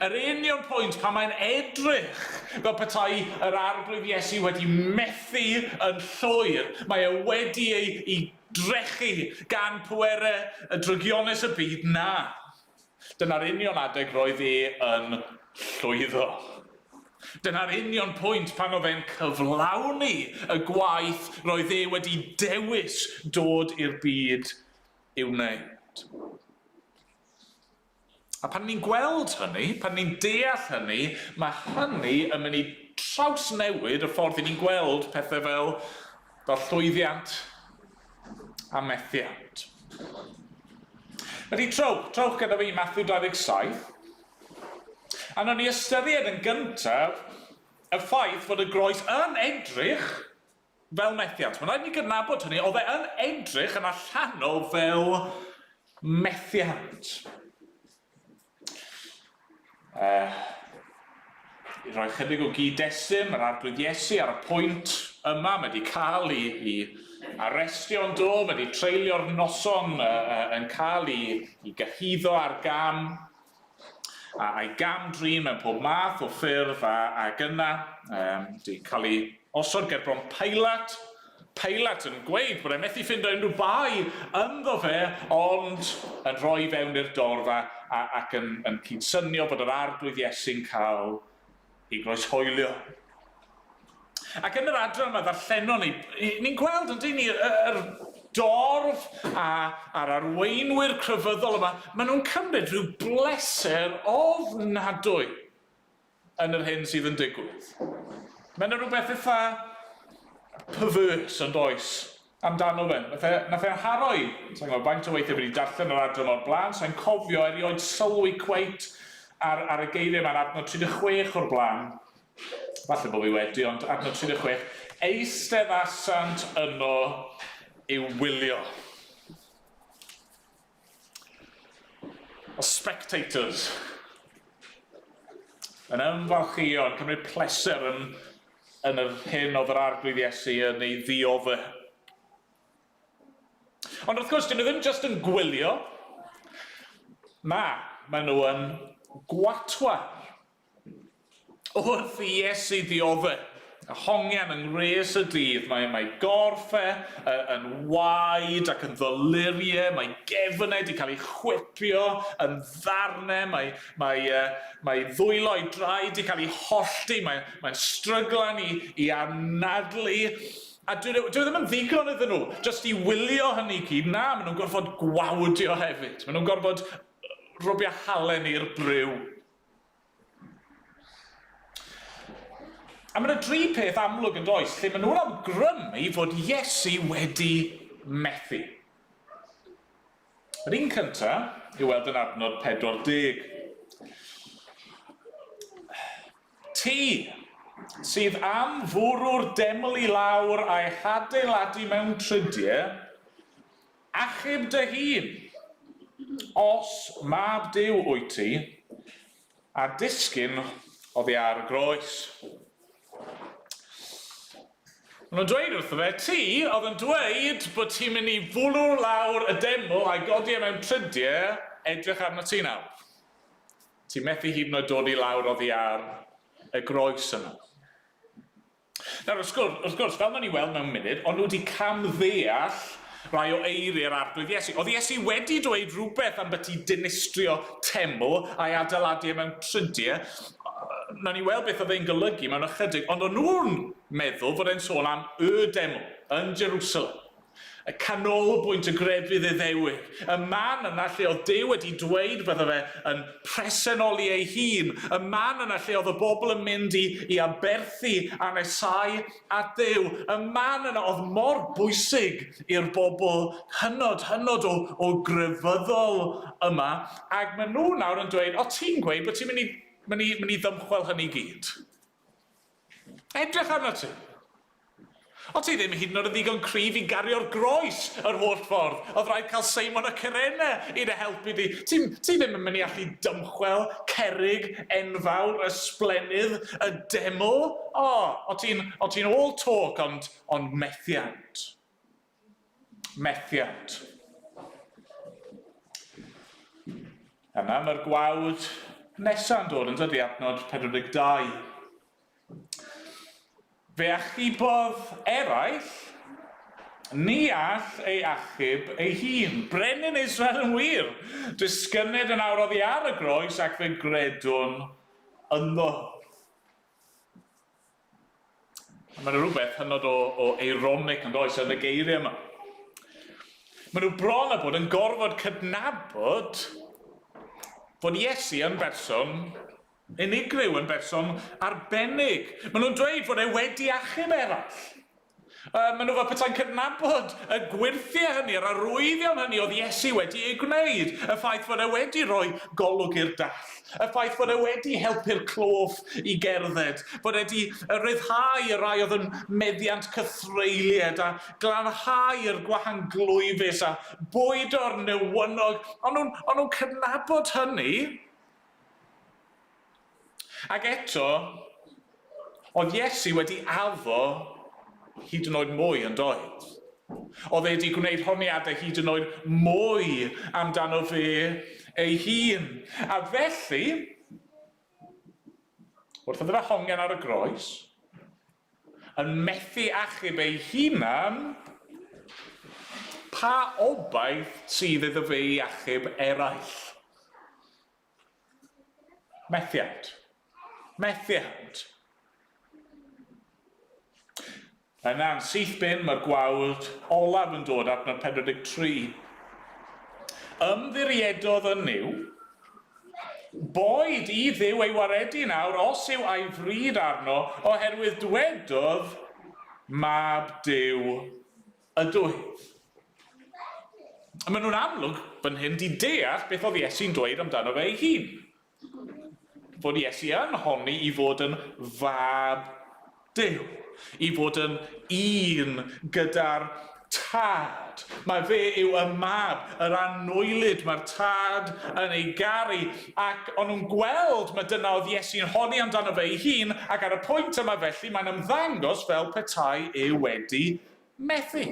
Yr union pwynt pan mae'n edrych fel petai yr Arglwydd Iesu wedi methu yn llwyr, mae e wedi ei, ei drechu gan pwerau y drygionus y byd, na. Dyna'r union adeg roedd e yn llwyddo. Dyna'r union pwynt pan oedd e'n cyflawni y gwaith roedd e wedi dewis dod i'r byd i'w wneud. A pan ni'n gweld hynny, pan ni'n deall hynny, mae hynny yn mynd i trawsnewid y ffordd i ni'n gweld pethau fel, fel llwyddiant a methiant. Felly trowch, trowch gyda fi Matthew 27. A nawn ni ystyried yn gyntaf y ffaith fod y groes yn edrych fel methiant. Mae'n rhaid i ni gydnabod hynny, oedd e yn edrych yn allanol fel methiant. I roi chydig o gyd-destun, mae'r Arglwydd Iesu ar y pwynt yma, mae wedi cael ei, ei arestio yn do, mae wedi treulio'r noson yn cael ei, ei gyhuddo ar gam, a, a'i gam-drin mewn pob math o ffyrdd a, ac yna wedi cael ei osod gerbron Pilate. Pilate yn gweud bod e methu ffindo unrhyw bai ynddo fe, ond yn rhoi fewn i'r dorfa a, ac yn, yn cydsynio bod yr Arglwydd Iesu'n cael ei groeshoelio. Ac yn yr adran yma ddarllenon ni, ni'n gweld yn dyn ni, yr dorf a, a'r arweinwyr crefyddol yma, maen nhw'n cymryd rhyw bleser ofnadwy yn yr hyn sydd yn digwydd. Mae yna rhywbeth eitha perverse yn does amdano fe. Nath e, nath e'n haro i. Sa'n gwybod faint o weithiau fi wedi darllen yr adran o'r blaen, sa'n cofio erioed sylwi cweit ar, ar y geiriau yma'n adnod 36 o'r blaen. Falle bod fi wedi, ond adnod 36. Eisteddasant yno i'w wylio. O spectators. Yn ymfalchïo, yn cymryd pleser yn, yn yr hyn oedd yr Arglwydd Iesu yn ei ddiodde. Ond wrth gwrs, dyn nhw ddim jyst yn gwylio. Na, maen nhw yn gwatwar. Wrth i Iesu ddioddef, a hongian yng ngwres y dydd, mae, mae gorff e yn waed ac yn ddoluriau, mae gefn e wedi cael ei chwipio yn ddarnau, mae, mae, mae ddwylo ei draed wedi cael ei hollti, mae, mae'n stryglan i, i anadlu. A dwi, dwi ddim yn ddigon iddyn nhw, jyst i wylio hynny i gyd, na, maen nhw'n gorfod gwawdio hefyd. Maen nhw'n gorfod rwbio halen i'r briw. A mae yna dri peth amlwg yn does, lle maen nhw'n awgrymu fod Iesu wedi methu. Yr un cyntaf i'w weld yn adnod 40. Ti sydd am fwrw'r deml i lawr a'i hadeiladu mewn trydiau, Achub dy hun, os mab Duw wyt ti, a disgyn oddi ar y groes. Maen nhw'n dweud wrtho fe, ti oedd yn dweud bod ti'n mynd i fwrw lawr y deml a'i godi e mewn trydiau, edrych arno ti nawr. Ti'n methu hyd yn oed dod i lawr oddi ar y groes yna. Nawr, wrth gwrs, wrth gwrs, fel maen ni weld mewn munud, o'n nhw wedi camddeall rai o eiriau'r Arglwydd Iesu. Oedd Iesu wedi dweud rhywbeth am byti dinistrio teml a'i adeiladu e mewn trydiau. Nawn ni weld beth oedd e'n golygu mewn ychydig, ond o'n nhw'n meddwl fod e'n sôn am y deml yn Jerusalem. Y canolbwynt y grefydd Iddewig, y man yna lle oedd Duw wedi dweud bydde fe yn presenoli ei hun, y man yna lle oedd y bobl yn mynd i, i aberthu a nesáu at Dduw, y man yna oedd mor bwysig i'r bobl hynod, hynod o, o grefyddol yma, ac maen nhw nawr yn dweud, o ti'n gweud bod ti'n mynd i, mynd i, mynd i ddymchwel hynny gyd. Edrych arnat ti! O't ti ddim hyd yn oed yn ddigon cryf i gario'r groes yr holl ffordd. Oedd rhaid cael Seimon o Cyrene i dy helpu di. Ti, ti ddim yn mynd i allu dymchwel cerrig enfawr ysblennydd y deml. O, o ti'n, o ti'n all talk ond, ond methiant. Methiant. Yna mae'r gwawd nesa'n dod yn dydy, adnod 42. Fe achubodd eraill, ni all ei achub ei hun. Brenin Israel yn wir! Disgynned yn awr oddi ar y groes ac fe gredwn ynddo. Mae yna rhywbeth hynod o, o eironic yn does yn y geiriau yma. Maen nhw bron a bod yn gorfod cydnabod fod Iesu yn berson unigryw, yn berson arbennig. Maen nhw'n dweud fod e wedi achub eraill. Maen nhw fel petai'n cydnabod y gwyrthiau hynny, yr arwyddion hynny oedd Iesu wedi eu gwneud, y ffaith fod e wedi rhoi golwg i'r dall, y ffaith fod e wedi helpu'r cloff i gerdded, fod e wedi rhyddhau y rhai oedd yn meddiant cythreulied a glanhau'r gwahanglwyfus a bwydo'r newynog. O'n nhw'n, o'n nhw'n cydnabod hynny. Ac eto, oedd Iesu wedi addo hyd yn oed mwy yn doedd? Oedd e wedi gwneud honiadau hyd yn oed mwy amdano fe ei hun. A felly, wrth iddo fe hongian ar y groes, yn methu achub ei hunan, pa obaith sydd iddo fe i achub eraill? Methiant. Methiant. Yna, yn syth bin, mae'r gwawd olaf yn dod, adnod 43. Ymddiriedodd yn Nuw, boed i Dduw ei waredu nawr os yw a'i fryd arno, oherwydd dwedodd, Mab Duw ydw i. A maen nhw'n amlwg fan hyn 'di deall beth oedd Iesu'n dweud amdano fe ei hun. Fod Iesu yn honni i fod yn fab Duw, i fod yn un gyda'r Tad. Mae fe yw y mab, yr anwylyd, mae'r Tad yn ei garu. Ac o'n nhw'n gweld mae dyna oedd Iesu'n honni amdano fe ei hun, ac ar y pwynt yma felly mae'n ymddangos fel petai e wedi methu.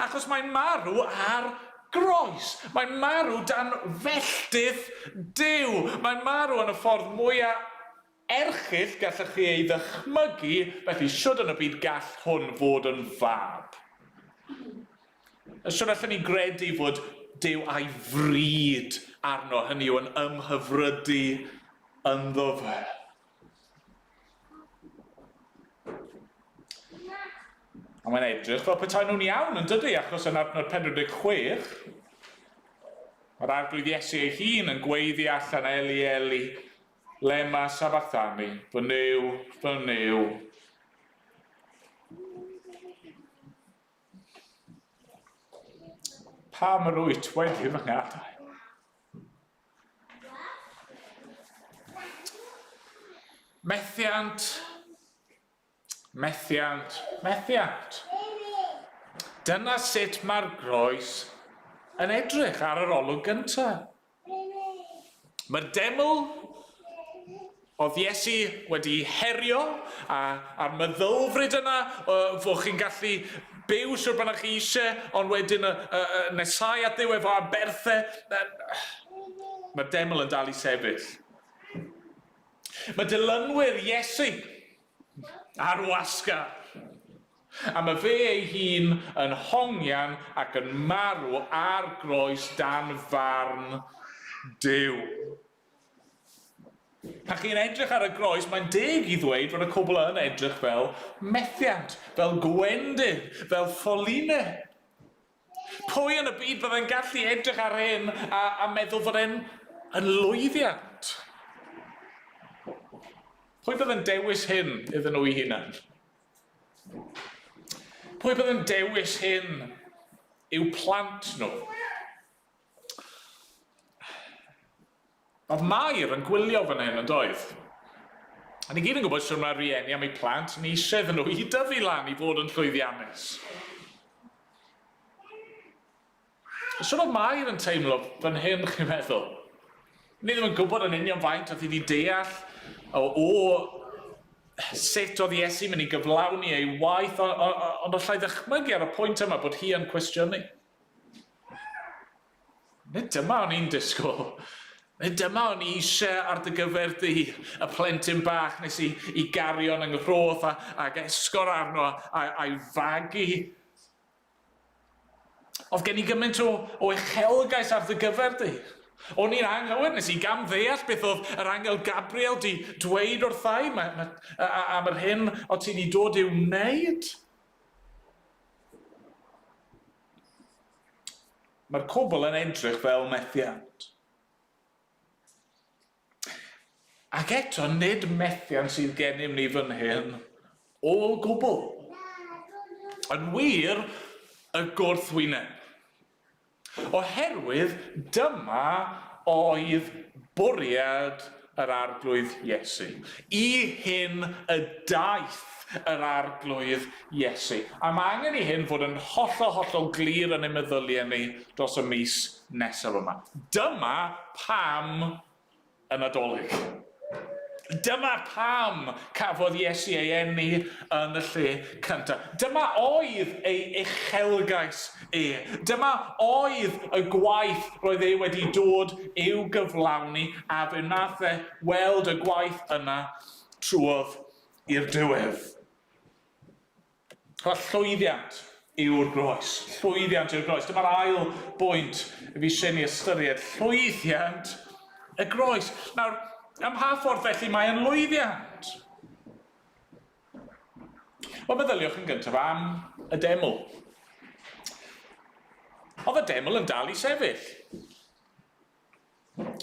Achos mae'n marw ar groes. Mae'n marw dan felltith Duw. Mae'n marw yn y ffordd mwyaf erchyll gallech chi ei ddychmygu, felly shwd yn y byd gall hwn fod yn fab? Shwd allen ni gredu fod Duw a'i fryd arno, hynny yw yn ymhyfrydu ynddo fe? A mae'n edrych fel petai nhw'n iawn, yn dydy, achos yn adnod 46, mae'r Arglwydd Iesu ei hun yn gweiddi allan, Eli, Eli, lema sabachthani, fy Nuw, fy Nuw. Pam yr wyt wedi fy ngadael? Methiant, methiant, methiant. Dyna sut mae'r groes yn edrych ar yr olwg gyntaf. Mae'r deml oedd Iesu wedi herio a, a'r meddylfryd yna uh, fod chi'n gallu byw siwr bynnag chi eisiau, ond wedyn y, y, y nesau at Dduw efo aberthau. Mae'r deml yn dal i sefyll. Mae dilynwyr Iesu ar wasgar. A mae fe ei hun yn hongian ac yn marw ar groes dan farn Duw. Pan chi'n edrych ar y groes, mae'n deg i ddweud fod y cwbl yn edrych fel methiant, fel gwendid, fel ffolineb. Pwy yn y byd byddai'n gallu edrych ar hyn a, a meddwl fod e'n yn lwyddiant? Pwy byddai'n dewis hyn iddyn nhw eu hunain? Pwy byddai'n dewis hyn i'w plant nhw? Oedd Mair yn gwylio fan hyn, yn doedd? A ni gyd yn gwybod shwt mae rhieni am eu plant, ni eisiau iddyn nhw i dyfu lan i fod yn llwyddiannus. Shwt oedd Mair yn teimlo fan hyn, chi'n meddwl? Ni ddim yn gwybod yn union faint oedd hi wedi deall o, o sut oedd Iesu mynd i gyflawni ei waith, ond allai ddychmygu ar y pwynt yma bod hi yn cwestiynu. Nid dyma o'n i'n disgwyl. Nid dyma o'n i eisiau ar dy gyfer di, y plentyn bach nes i, i gario yn yng a, ac esgor arno a'i fagu. Oedd gen i gymaint o, o uchelgais ar dy gyfer di. O'n i'n anghywir, nes i gam ddeall beth oedd yr angel Gabriel di dweud wrthai ma, ma, am yr hyn o ti di dod i'w wneud. Mae'r cwbl yn edrych fel methiant. Ac eto, nid methiant sydd gennym ni fan hyn o gwbl. Yn wir, y gwrthwyneb. Oherwydd dyma oedd bwriad yr Arglwydd Iesu. I hyn y daeth yr Arglwydd Iesu. A mae angen i hyn fod yn hollol, hollol glir yn ein meddyliau ni dros y mis nesaf yma. Dyma pam y Nadolig. Dyma pam cafodd Iesu ei eni yn y lle cyntaf. Dyma oedd ei uchelgais e. Dyma oedd y gwaith roedd e wedi dod i'w gyflawni a fe wnaeth e weld y gwaith yna trwodd i'r diwedd. Chwa llwyddiant yw'r groes. Llwyddiant yw'r groes. Dyma'r ail bwynt fi eisiau ni ystyried. Llwyddiant y groes. Nawr, ym mha ffordd felly mae yn lwyddiant? Wel, meddyliwch yn gyntaf am y deml. Oedd y deml yn dal i sefyll.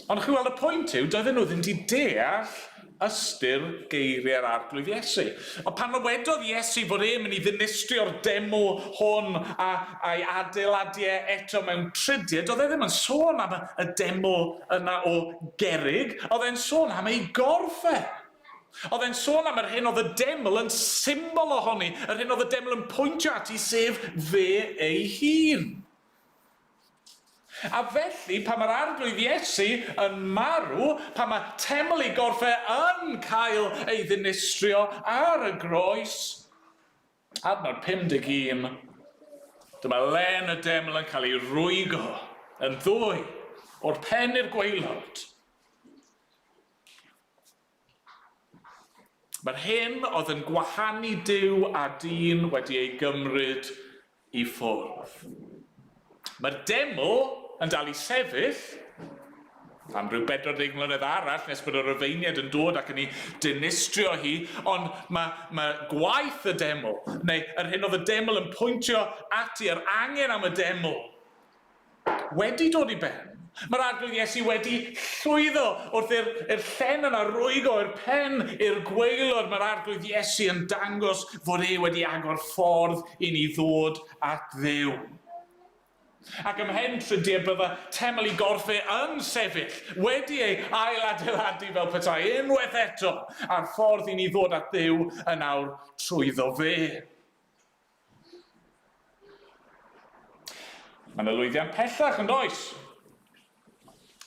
Ond chi'n weld y pwynt yw, doedden nhw ddim wedi deall ystyr geiriau'r Arglwydd Iesu. Ond pan ddywedodd Iesu fod e'n mynd i ddinistrio'r deml hwn a, a'i adeiladu e eto mewn tridiau, doedd e ddim yn sôn am y, y deml yna o gerrig, oedd e'n sôn am ei gorff e. Oedd e'n sôn am yr hyn oedd y deml yn symbol ohoni, yr hyn oedd y deml yn pwyntio ati, sef fe ei hun. A felly, pan mae'r Arglwydd Iesu yn marw, pan mae teml ei gorff e yn cael ei ddinistrio ar y groes, adnod 51, Dyma len y deml yn cael ei rwygo yn ddwy o'r pen i'r gwaelod. Mae'r hyn oedd yn gwahanu Duw a dyn wedi ei gymryd i ffwrdd. Mae'r deml yn dal i sefyll am ryw 40 mlynedd arall nes bod y Rufeiniaid yn dod ac yn ei dinistrio hi, ond mae, mae gwaith y deml, neu yr hyn oedd y deml yn pwyntio ati, yr angen am y deml, wedi dod i ben. Mae'r Arglwydd Iesu wedi llwyddo wrth i'r i'r llen yna rwygo i'r pen i'r gwaelod. Mae'r Arglwydd Iesu yn dangos fod e wedi agor ffordd i ni ddod at Dduw. Ac ymhen tridiau bydda teml i gorff e yn sefyll, wedi ei ailadeiladu fel petai unwaith eto, a'r ffordd i ni ddod at Dduw yn awr trwyddo fe. Mae yna lwyddiant pellach yn does?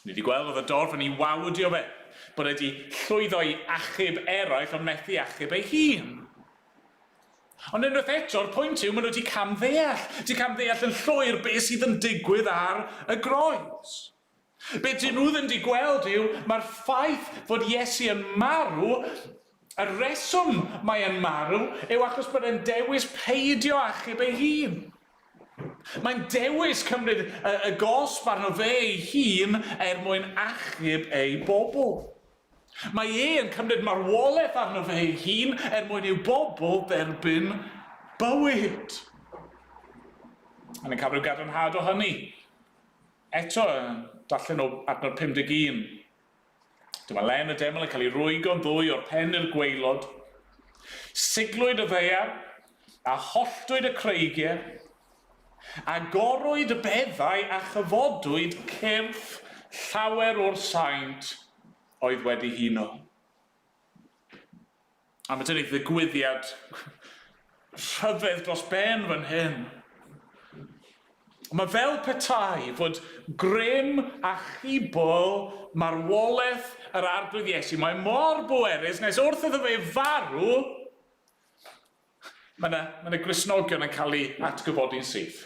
Ni wedi gweld oedd y dorf yn ei wawdio fe, bod e wedi llwyddo i achub eraill ond methu achub ei hun. Ond unwaith eto'r pwynt yw maen nhw wedi camddeall, wedi camddeall yn llwyr beth sydd yn digwydd ar y groes. Be dyn nhw ddim wedi gweld yw mae'r ffaith fod Iesu yn marw, y rheswm mae e'n marw yw achos bod e'n dewis peidio achub ei hun. Mae'n dewis cymryd y, y gosb arno fe ei hun er mwyn achub ei bobl. Mae e yn cymryd marwolaeth arno fe ei hun er mwyn i'w bobl dderbyn bywyd. A ni'n cael rhyw gadarnhad o hynny Eto, darllen o adnod 51. Dyma len y deml yn cael ei rwygo'n ddwy o'r pen i'r gwaelod. Siglwyd y ddaear, a holltwyd y creigiau, agorwyd y beddau a chyfodwyd cyrff llawer o'r saint oedd wedi huno. A mae dyn ni ddigwyddiad rhyfedd dros ben fan hyn. Mae fel petai fod grym a chibol marwolaeth yr Arglwydd Iesu, mae mor bwerus nes wrth iddo fe farw, Mae yna, mae yna Gristnogion yn cael eu atgyfodi'n syth.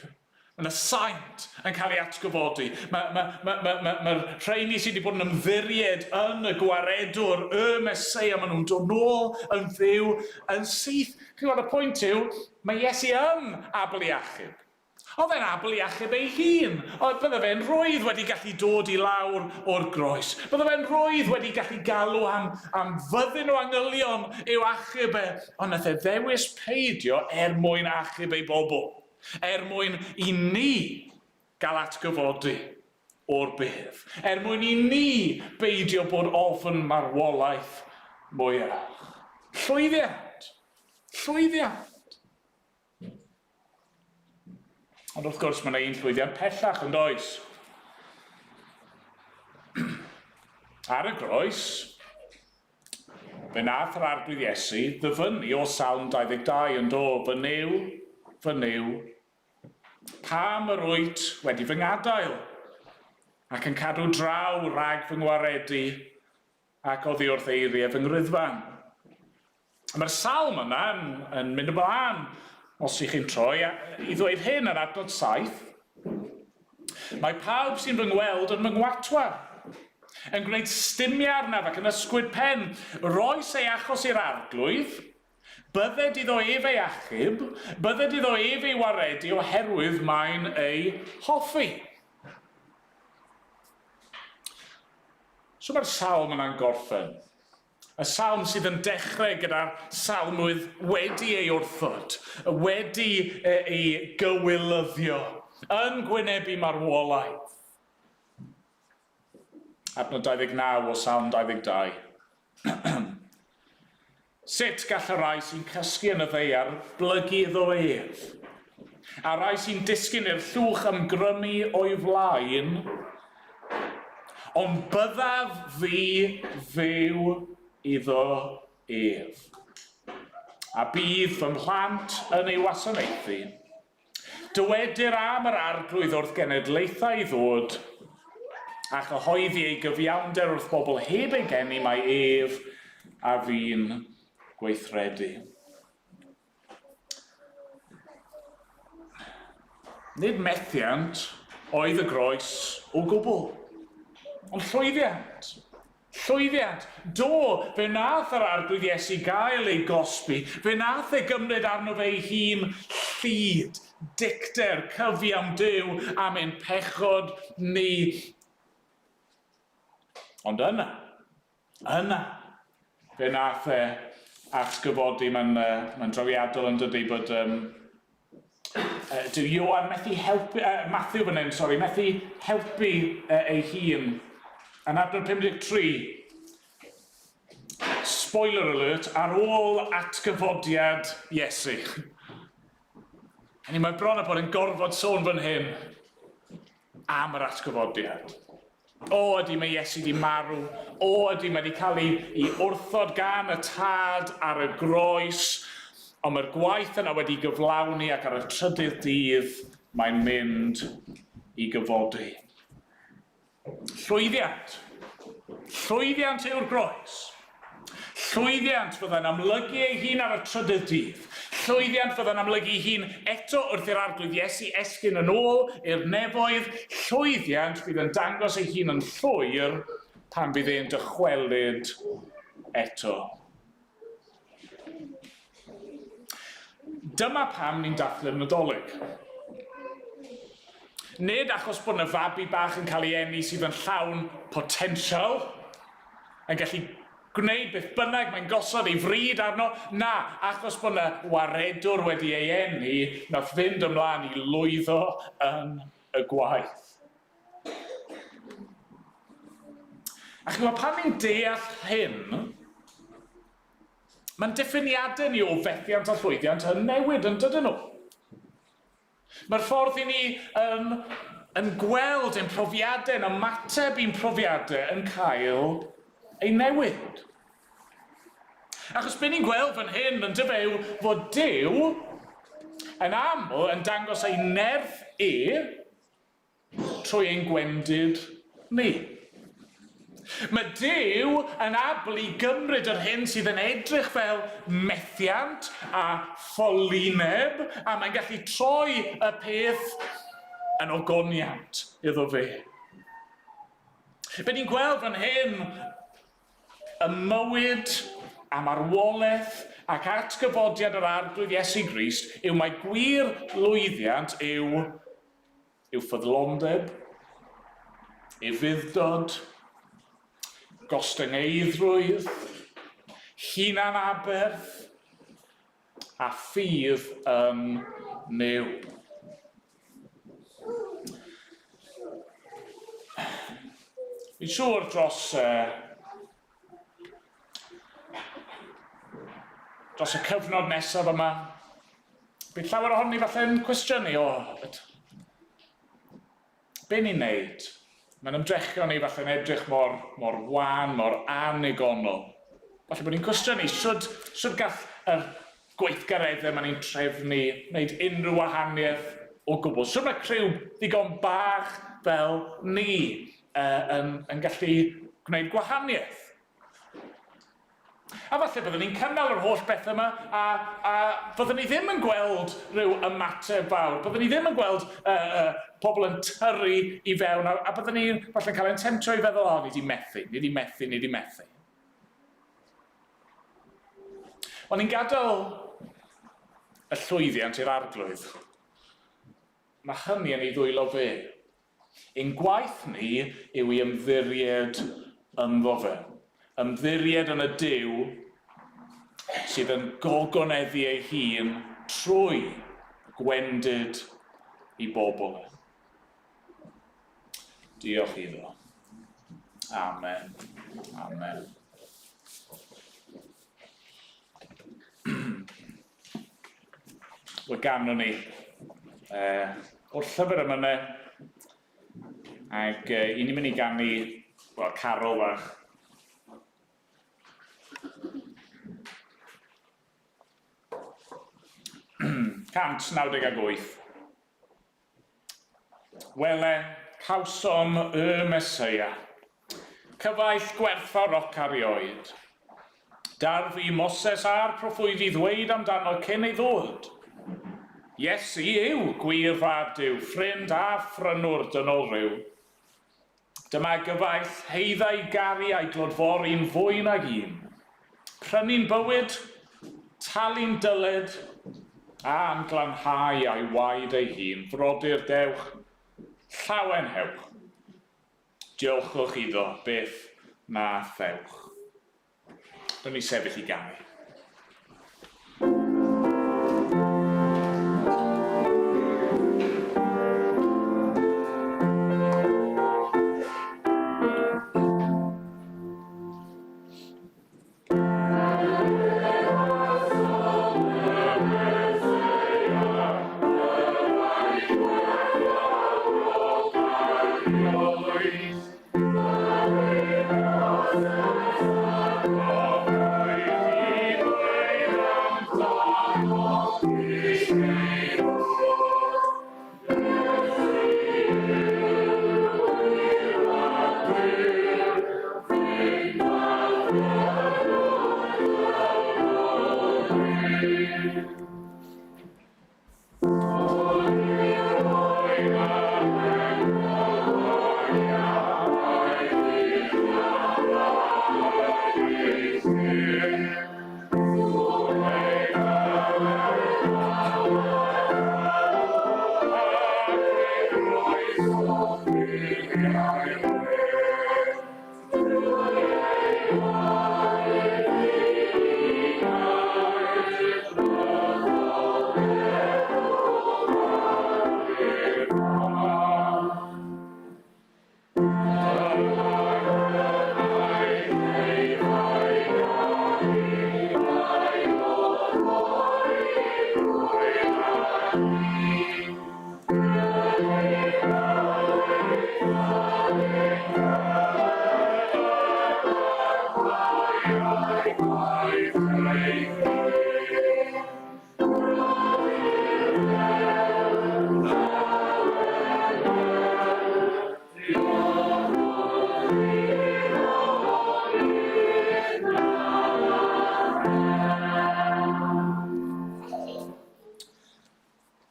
Mae yna saint yn cael ei atgyfodi. Mae'r mae, mae, mae, mae, mae rheini sydd wedi bod yn ymddiried yn y gwaredwr, y Meseia, maen nhw'n dod nôl yn fyw yn syth. Chi'n gwybod, y pwynt yw, mae Iesu yn abl i achub. Oedd e'n abl i achub ei hun. Oedd, bydde fe'n rhwydd wedi gallu dod i lawr o'r groes. Bydde fe'n rhwydd wedi gallu galw am, am fyddin o angylion i'w achub e. Ond nath e ddewis peidio er mwyn achub ei bobl. Er mwyn i ni gael atgyfodi o'r bedd. Er mwyn i ni beidio bod ofn marwolaeth mwyach. Llwyddiant! Llwyddiant! Ond wrth gwrs, mae yna un llwyddiant pellach, yn does? Ar y groes, fe nath yr Arglwydd Iesu ddyfynnu o Salm 22 yn do, fy Nuw, fy Nuw, pam yr wyt wedi fy ngadael, ac yn cadw draw rhag fy ngwaredu ac oddi wrth eiriau fy ngriddfan. Mae'r salm yna yn, yn mynd ymlaen, os ych chi'n troi, i ddweud hyn yn adnod 7. Mae pawb sy'n fy ngweld yn fy ngwatwar, yn gwneud stumiau arnaf ac yn ysgwyd pen. Roes ei achos i'r arglwydd, bydded iddo ef ei achub, bydded iddo ef ei waredu oherwydd mae'n ei hoffi. So mae'r salm yna'n gorffen. Y salm sydd yn dechrau gyda'r salmwydd wedi ei wrthod, wedi ei gywilyddio, yn gwynebu marwolaeth. Adnod 29 o Salm 22. Sut gall y rhai sy'n cysgu yn y ddaear blygu iddo ef? A rhai sy'n disgyn i'r llwch ymgrymu o'i flaen? Ond byddaf fi fyw iddo ef. A bydd fy mhlant yn ei wasanaethu. Dywedir am yr Arglwydd wrth genedlaethau i ddod, a chyhoeddi ei gyfiawnder wrth bobl heb ei geni, mae ef a fi'n gweithredu. Nid methiant oedd y groes o gwbl, ond llwyddiant. Llwyddiant. Do, fe wnaeth yr Arglwydd Iesu gael ei gosbi, fe wnaeth e gymryd arno fe ei hun llid, dicter, cyfiawn Duw am ein pechod ni. Ond yna, yna, fe wnaeth e atgyfodi, mae'n uh, mae drawiadol yn dydy bod um, dyw Ioan methu helpu, Matthew fan hyn, sori, methu helpu ei hun. Yn adnod 53, spoiler alert, ar ôl atgyfodiad Iesu. Hynny mae bron a bod yn gorfod sôn fan hyn am yr atgyfodiad. O, ydy, mae Iesu wedi marw. O, ydy, mae wedi cael ei, ei wrthod gan y tad ar y groes. Ond mae'r gwaith yna wedi gyflawni ac ar y trydydd dydd mae'n mynd i gyfodi. Llwyddiant. Llwyddiant yw'r groes. Llwyddiant fyddai'n amlygu ei hun ar y trydydd dydd. Llwyddiant fyddai'n amlygu ei hun eto wrth i'r Arglwydd Iesu esgyn yn ôl i'r nefoedd. Llwyddiant fydd yn dangos ei hun yn llwyr pan fydd e'n dychwelyd eto. Dyma pam ni'n dathlu'r Nadolig. Nid achos bod yna fabi bach yn cael ei eni sydd yn llawn potensial, yn gallu gwneud beth bynnag mae'n gosod ei fryd arno, na, achos bod yna waredwr wedi ei eni nath fynd ymlaen i lwyddo yn y gwaith. A chi'n gwybod, pan ni'n deall hyn, mae'n diffiniadau ni o fethiant a llwyddiant yn newid, yn dydyn nhw? Mae'r ffordd i ni yn, yn gweld ein profiadau, yn ymateb i'n profiadau yn cael ei newid. Achos be ni'n gweld fan hyn yn dyfe yw fod Duw yn aml yn dangos ei nerth e trwy ein gwendid ni. Mae Duw yn abl i gymryd yr hyn sydd yn edrych fel methiant a ffolineb, a mae'n gallu troi y peth yn ogoniant iddo fe. Be ni'n gweld fan hyn, y mywyd a marwolaeth ac atgyfodiad yr Arglwydd Iesu Grist yw mai gwir lwyddiant yw yw ffyddlondeb, ufudd-dod, gostyngeiddrwydd, hunan-aberth, a ffydd yn Nuw. Fi'n siŵr dros, uh, dros y cyfnod nesaf yma, bydd llawer ohoni falle'n cwestiynu, o, be ni'n neud? Mae'n ymdrechion ni falle'n edrych mor, mor wan, mor annigonol. Falle bod ni'n cwestiynu, sut, sut gall yr gweithgareddau mae ni'n trefnu wneud unrhyw wahaniaeth o gwbl? Sut mae criw ddigon bach fel ni uh, yn, yn gallu gwneud gwahaniaeth? A falle byddwn ni'n cynnal yr holl bethau yma a, a fyddwn ni ddim yn gweld rhyw ymateb fawr. Byddwn ni ddim yn gweld uh, uh, pobl yn tyrru i fewn a, a byddwn ni falle'n cael ein temtio i feddwl, o, ni di methu, ni di methu, ni di methu. Ond ni'n gadael y llwyddiant i'r arglwydd. Mae hynny yn ei ddwylo fe. Ein gwaith ni yw i ymddiried ynddo fe. Ymddiried yn y Duw sydd yn gogoneddu ei hun trwy gwendid i bobl. Diolch iddo. Amen. Amen. Wel, ganwn ni o'r llyfr yma yna, ac i ni'n mynd i ganu, wel, carol fach. 198. Wele, cawsom y Meseia, cyfaill gwerthfawroca rioed. Darfu Moses a'r proffwydi ddweud amdano cyn ei ddod. Iesu yw gwir Fab Duw, ffrind a phrynwr dynol rhyw. Dyma gyfaill, haedda i garu a'i glodfori'n fwy nag un. Prynu'n bywyd, talu'n dyled, a'n glanhau a'i waed ei hun. Frodyr, dewch, llawenhewch. Diolchwch iddo byth na thewch. Rwy'n ni sefyll i ganu.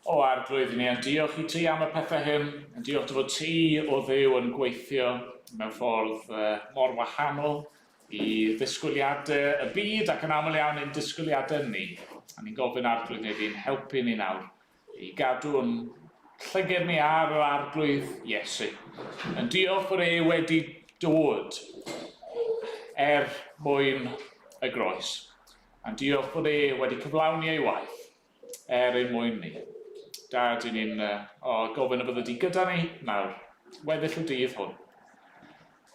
O Arglwydd, ni yn diolch i ti am y pethau hyn, yn diolch dy fod ti o Dduw yn gweithio mewn ffordd uh, mor wahanol i ddisgwyliadau y byd ac yn aml iawn ein disgwyliadau ni. A ni'n gofyn Arglwydd neu fi'n helpu ni nawr i gadw'n llyged ni ar yr Arglwydd Iesu. Yn diolch bod e wedi dod er mwyn y groes. A'n diolch bod e wedi cyflawni ei waith er ein mwyn ni. Dad, i ni'n oh, gofyn y bydde di gyda ni nawr, weddill y dydd hwn.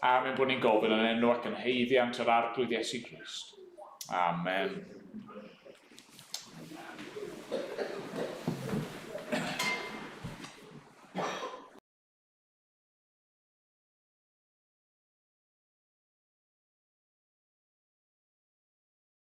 Am ein bod ni'n gofyn yn enw ac yn haeddiant yr Arglwydd Iesu Grist. Amen.